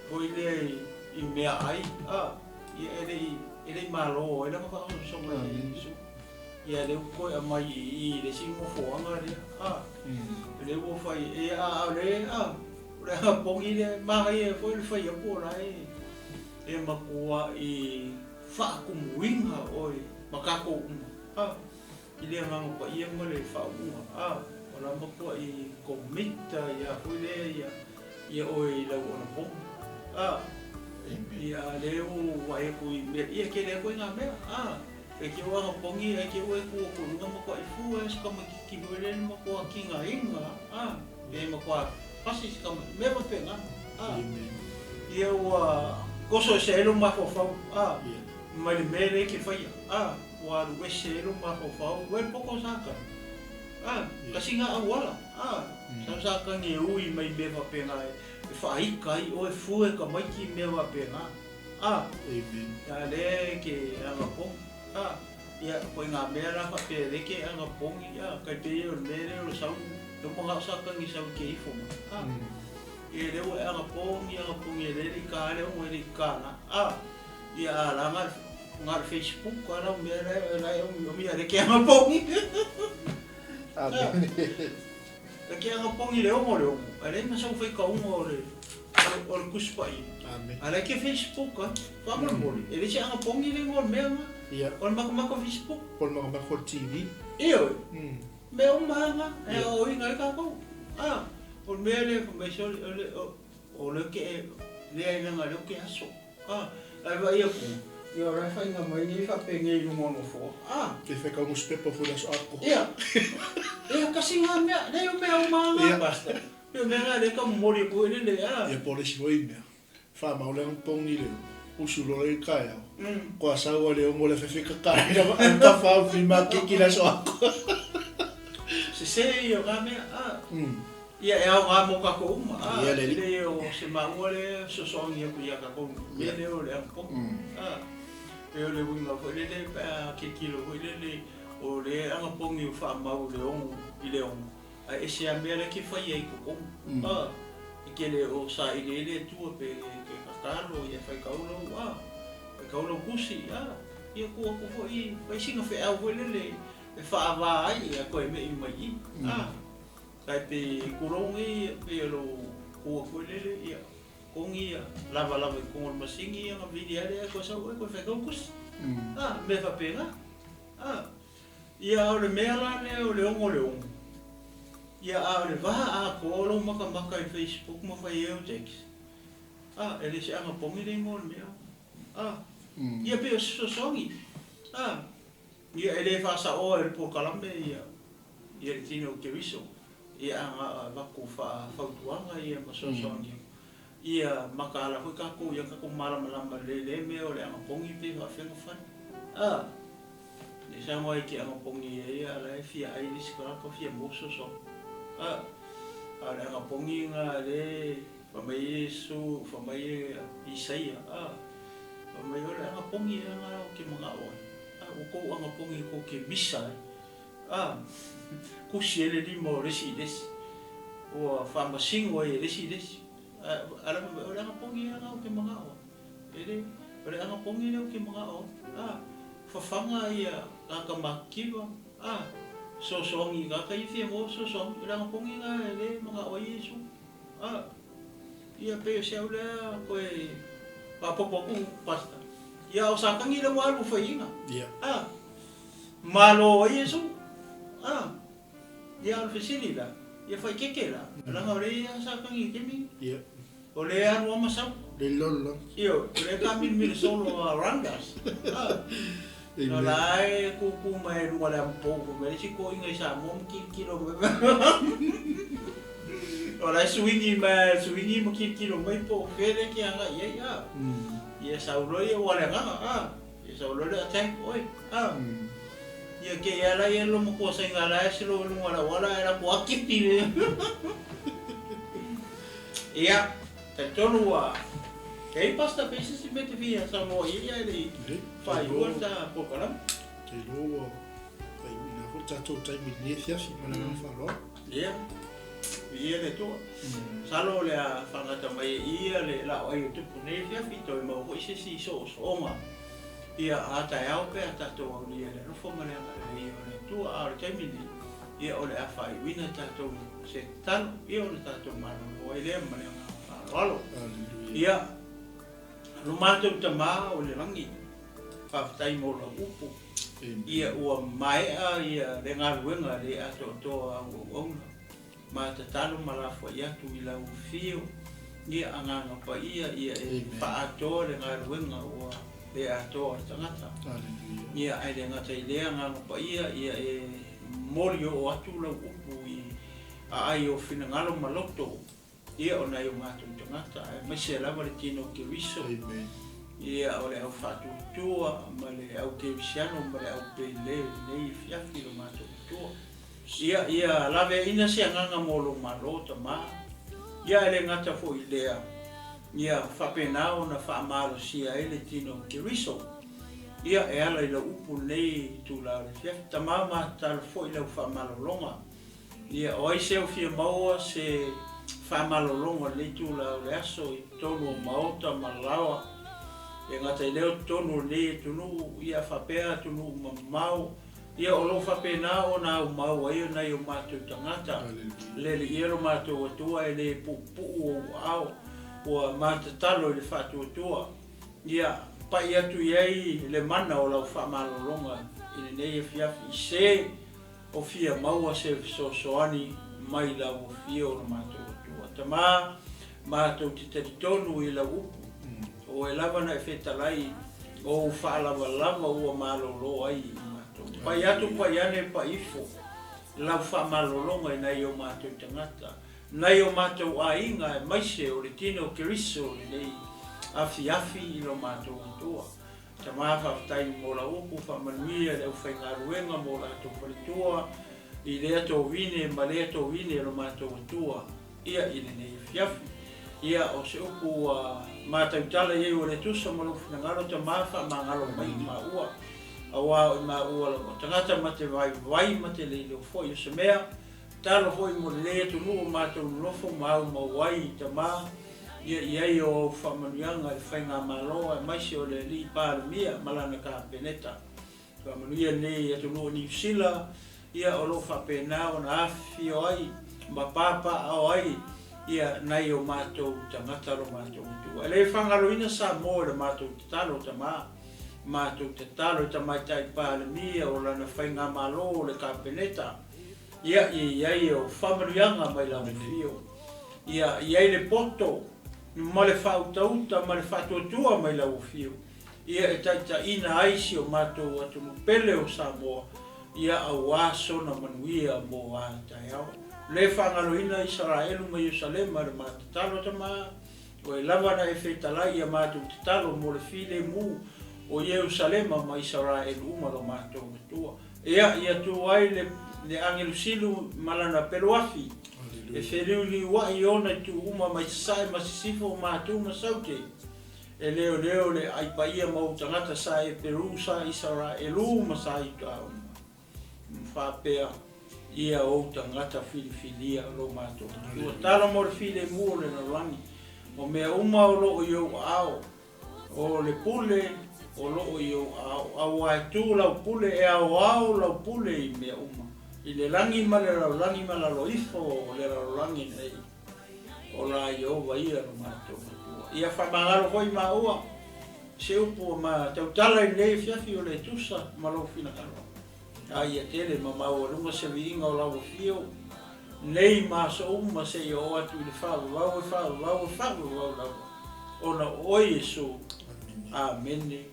foi lea i, i meaai. A, ia e le i, e le i malo ai lana faaosoosoga i le Iesu. Ia lea ua toe aumai i i i le isi nofoaga lea, a, lea ua fai, ia a o le, a, o le agapogi lea, manaia foi le fai atu o la e, e matuai faatumuina oe ma tatou uma, a, i le Agaga Paia ma le faauuga, a, o la matuai commit ia foi lea ia, ia oe i lau anapogi, a, ia lea ua vaai atu i mea, ia tele ai foi na mea, a. E te ua agapogi ae te ua e tu atu i luga matua i fua e se tamaititi foi lele matua tigaina a pe matua pasi se tama mea faapena a ia ua toso ese ai lou mafaufau a mai le mea lea e te faia a ua alu ese ai lou mafaufau ua e poto Satani a kasi na auala a sau Satani e ui mai mea faapena e faaita ai oe fua e tamaiti mea faapena. A, Amen. Ia lea e ke agapogi. A, ia koe nga mea la faapea lea ke agapogi, a, kai pei o le mea lea o le sau, lea ua manao Satani sau i ke ifo mai. A, ia lea ua e agapogi, agapogi e lea le i ka lea ua e le i ka la. A, ia a la nga nga le Facebook a lau mea la e la e omiomi a lea ke agapogi. Amen. E ke agapogi le 6 le 6, ae leai ma sau faitauga o le o le Tusi Paia. Amen. A la e ke Facebook ai, faamolemole, e le se agapogi le igoa o le mea lena. Ia. O le makamaka o Facebook. Po o le makamaka o le TV. Ioe. Mea uma lava na, e aoaoina ai tatou. A, o le mea lea fai mai se o le, o le ke, leai leaga o lea ou te aso. A, ae vaai atu, ia o la e faiga mai nei faapenei i luga o nofoa. A. Ke whai kau newspaper foi le aso ako. Ia, ia kasi nga mea, leai o mea uma lava na, Pastor. Ia o mea na lea e tau momoli atu foi lele, a. Ia po o le isi foi mea, whaamau le agapogi le usu loa i le taeao, koa sau a le 6 o le afiafi kaka ai lava ai ka whau whima kiki le aso ako. Sese ia o nga mea, a. Ia e aoga mo kakou uma, a, Ia le e alii. le o se maua lea fesoasoani atu ia kakou i le mea lea o le agapogi. A, e o le uiga foi lele pe a tilotilo foi lele o le agapogi o faamau i le 6 i le 6, ae ese lava mea la e te faia i totonu. A, e te le o saili ai le Atua pe te tatalo ia faitau lau, a, faitau lau tusi, a, ia tuu atu foi fai sina feau foi lele e faava ai ia toe mei mai i i. A. Tai pei tulou nei pei o lou kua foi lele ia kogi ia lavalava i totonu o le masini ia ona vili lava lea toe sau oe toe fai kau tusi. A, mea faapena. A, ia o le mea la lea o le 6 o le 6. Ia, a o le va atoa o lou makamaka i Facebook ma fai ai au text, a, e le se agapogi le igoa o le mea. A, ia pei o se fesoasoani. A, ia e le faasaoa e le polokalame ia, ia le tino o Keriso, ia a na o avatu faafautuaga ia ma fesoasoani atu. Ia mataala foi tatou ia tatou malamalama lelei i lea mea o le agapogi pe faafefea ona fai. A, ne i saunoa e te agapogi ai a o la e fia ai le isi tagata fia maua fesoasoani. A, a o le agapogi lena lea fai mai Iesu, fai mai Isaia, a, fai mai o le agapogi ea lena ou te manao ai. A, ua tou agapogi tou te misa ai. A, tusi ai le lima o le isi i le isi, ua faamasino ai e le isi i le isi. A, a la fai mai, o le agapogi ea lena ou te manao ai. E le, o le agapogi lea ou te manao ai. A, fafaga ia tagata matitiva, a, fesoasoani i tagata ia fia maua fesoasoani. O le agapogi lena e le manao ai Iesu. A, ia pei o si au lea toe faaopoopo atu, Pastor. Ia, o Satani lea ua alu faiina. Ia. A, Malo ai Iesu. A, ia o le fesili la, ia faitete la, leaga o lea e i ai Satani i le taimi lenei. Ia. O lea e alu lava ma sau. Le lolo. Ioe, o lea e taamilimili solo a Randas. A, o la e tutu mai i luga o le amupou fai mai le isi toeaina i Samoa ma tilotilo mai. O la e suini mai, suini ma tilotilo mai po o fea lea e te agai i ai, a. Ia sau loa ia ua le agaga, a. Ia sau loa le attack oe a. Ia ke ia la ia lo matua sainga la e silo i luga o le auala ae latou akipi le. Ia, talitonu ua e i Pastor pe i se isi mea e te fia saunoa i ai ae le i faaiua le ta polokalame. Ou te iloa ua faaiuina foi le tatou taimi i lenei afiafi ma le agaga faaaloalo. Ia, viia le Atua. Masalo o le a faagata mai e ia le laoai o tupu nei afiafi, toe maua foi se isi soosooga ia a taeao pe a tatou aulia i le alofa ma le agalelei o le Atua. A o le taimi nei, ia o le a faaiuina tatou se tatalo, ia ona tatou malolo ai lea ma le agaga faaaloalo. Ia, lo matou Tama o i le lagi, faafetai mo lau upu. Ia ua maea ia le galuega le atoatoa au auauna, ma tatalo ma lafoai atu i lau afio, ia Agaga Paia ia e faaatoa le galuega ua le atoa le tagata. Ia ae le gata i lea Agaga Paia ia e momoli oo atu lau upu i aai o finagalo ma loto Ia o nai o matou tagata, aemaise lava le tino o Keriso, ia o le au faatuatua ma le au kerisiano ma le au pele i lenei afiafi lo matou Atua. Ia, ia laveaiina se agaga mo lou Malo, Tama. Ia e le gata foi i lea, ia faapena ona faamalosia ai le tino o Keriso. Ia e ala i lau upu i lenei itula o le afiafi. Tama, ma tatalo foi i lau faamalologa. Ia, o ai se o fia maua se faamalologa o lenei itula o le aso i totonu o maota ma laoa, e gata i lea o totonu o lenei atunuu, ia faapea atunuu mamao, ia o lo o faapena ona aumau ai nai o matou tagata, le Alii e lo matou Atua e le puupuu ou aao, ua matatalo i le faatuatua, ia pai atu i ai le mana o lau faamalologa i lenei afiafi i se O fia maua se fesoasoani mai lau afio o lo matou Atua. Tama, matou te talitonu i lau upu. O oe lava na e fetalai, o ou faalavalava ua malolo ai i matou. Pai atu, pai ane, pai ifo lau faamalologa i nai o matou tagata, nai o matou aiga aemaise o le tino o Keriso lenei afiafi i lo matou Atua. Tama faafetai mo lau upu faamanuia i le aufaigaluega mo latou faletua i lea tovine ma lea tovine lo matou Atua ia i lenei afiafi. Ia o se upu ua matautala i ai ua le tusa ma lou finagalo tama faamagalo mai i maua aua o i maua lava tagata ma te vaivai ma te le iloa foi o se mea Tatalo foi mo lenei atunuu o matou nonofo ma aumau ai i tama ia i ai o au faamanuiaga i le Faigamalo aemaise o le Alii Palemia ma lana Kapeneta. Faamanuia lenei atunuu o Niu Sila ia o lo o faapena ona afifio ai ma papaaao ai ia nai o matou tagata lo matou atunuu. E le faagaloina Samoa i le matou tatalo tama, matou tatalo i Tamaitai Palemia o lana Faigamalo o le Kapeneta. Ia, ia i ai au faamanuiaga mai lau afio. Ia i ai le poto ma le faautauta ma le faatuatua mai lau afio, ia e taitaiina ai si o matou atunuu pele o Samoa, ia auā sona manuia mo a taeao. Le faagaloina Isaraelu ma Ierusalema i le ma tatalo Tama, Oe lava na e fetalai ia matou tatalo mo le filemu o Ierusalema ma Isaraelu uma lo matou Atua. Ea, ia tu ai le le agelu silu ma lana pelu afi, e feliuliuai i ona itu uma mai sasae ma sisifo ma atu ma saute, e leoleo le ai paia ma ou tagata sa Eperu sa Isaraelu ma sa Iuta uma. Faapea ia ou tagata filifilia lo matou Atua. Tala mo le filemu o le lalolagi, o mea uma o lo o i ou aao, O le pule o lo o i ou aao, auā e tū lau pule, e aoao lau pule i mea uma, i le lagi ma le lalolagi ma lalo ifo o le lalolagi nei, o la Ieova ia lo matou Atua. Ia faamagalo foi maua se upu ua ma tautala i lenei afiafi o le tusa ma lou finagalo. A ia tele ma maualuga se viiga o lau afio nei ma aso uma seia oo atu i le faavavau e faavavau e faavavau lava ona o oe Iesu. Amene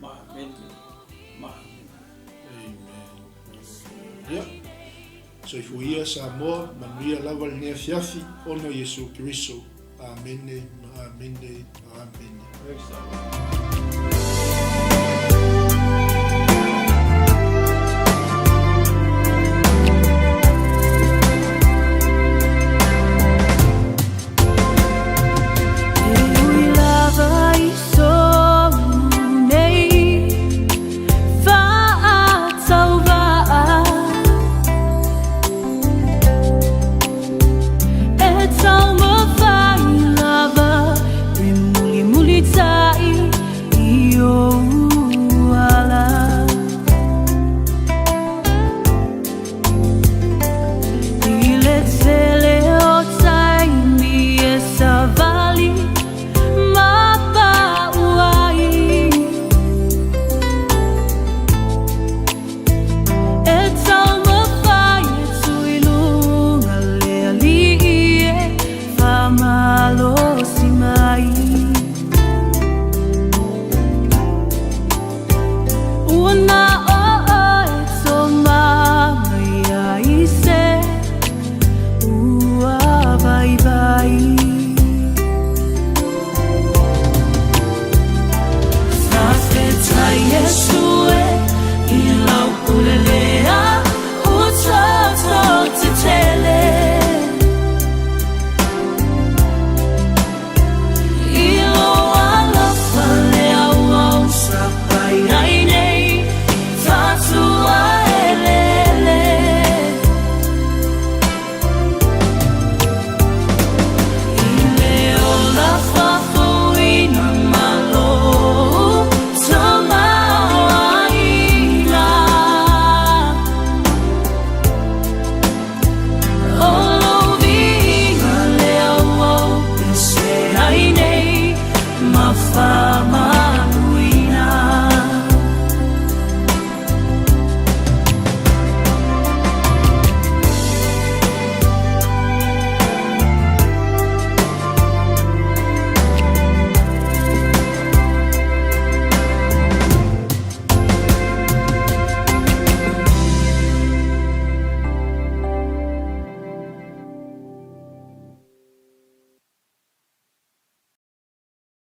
ma amene ma amene. Amen. Ia, soifua ia Samoa, manuia lava lenei afiafi ona o Iesu Keriso. Amene ma amene ma amene. Praise the Lord.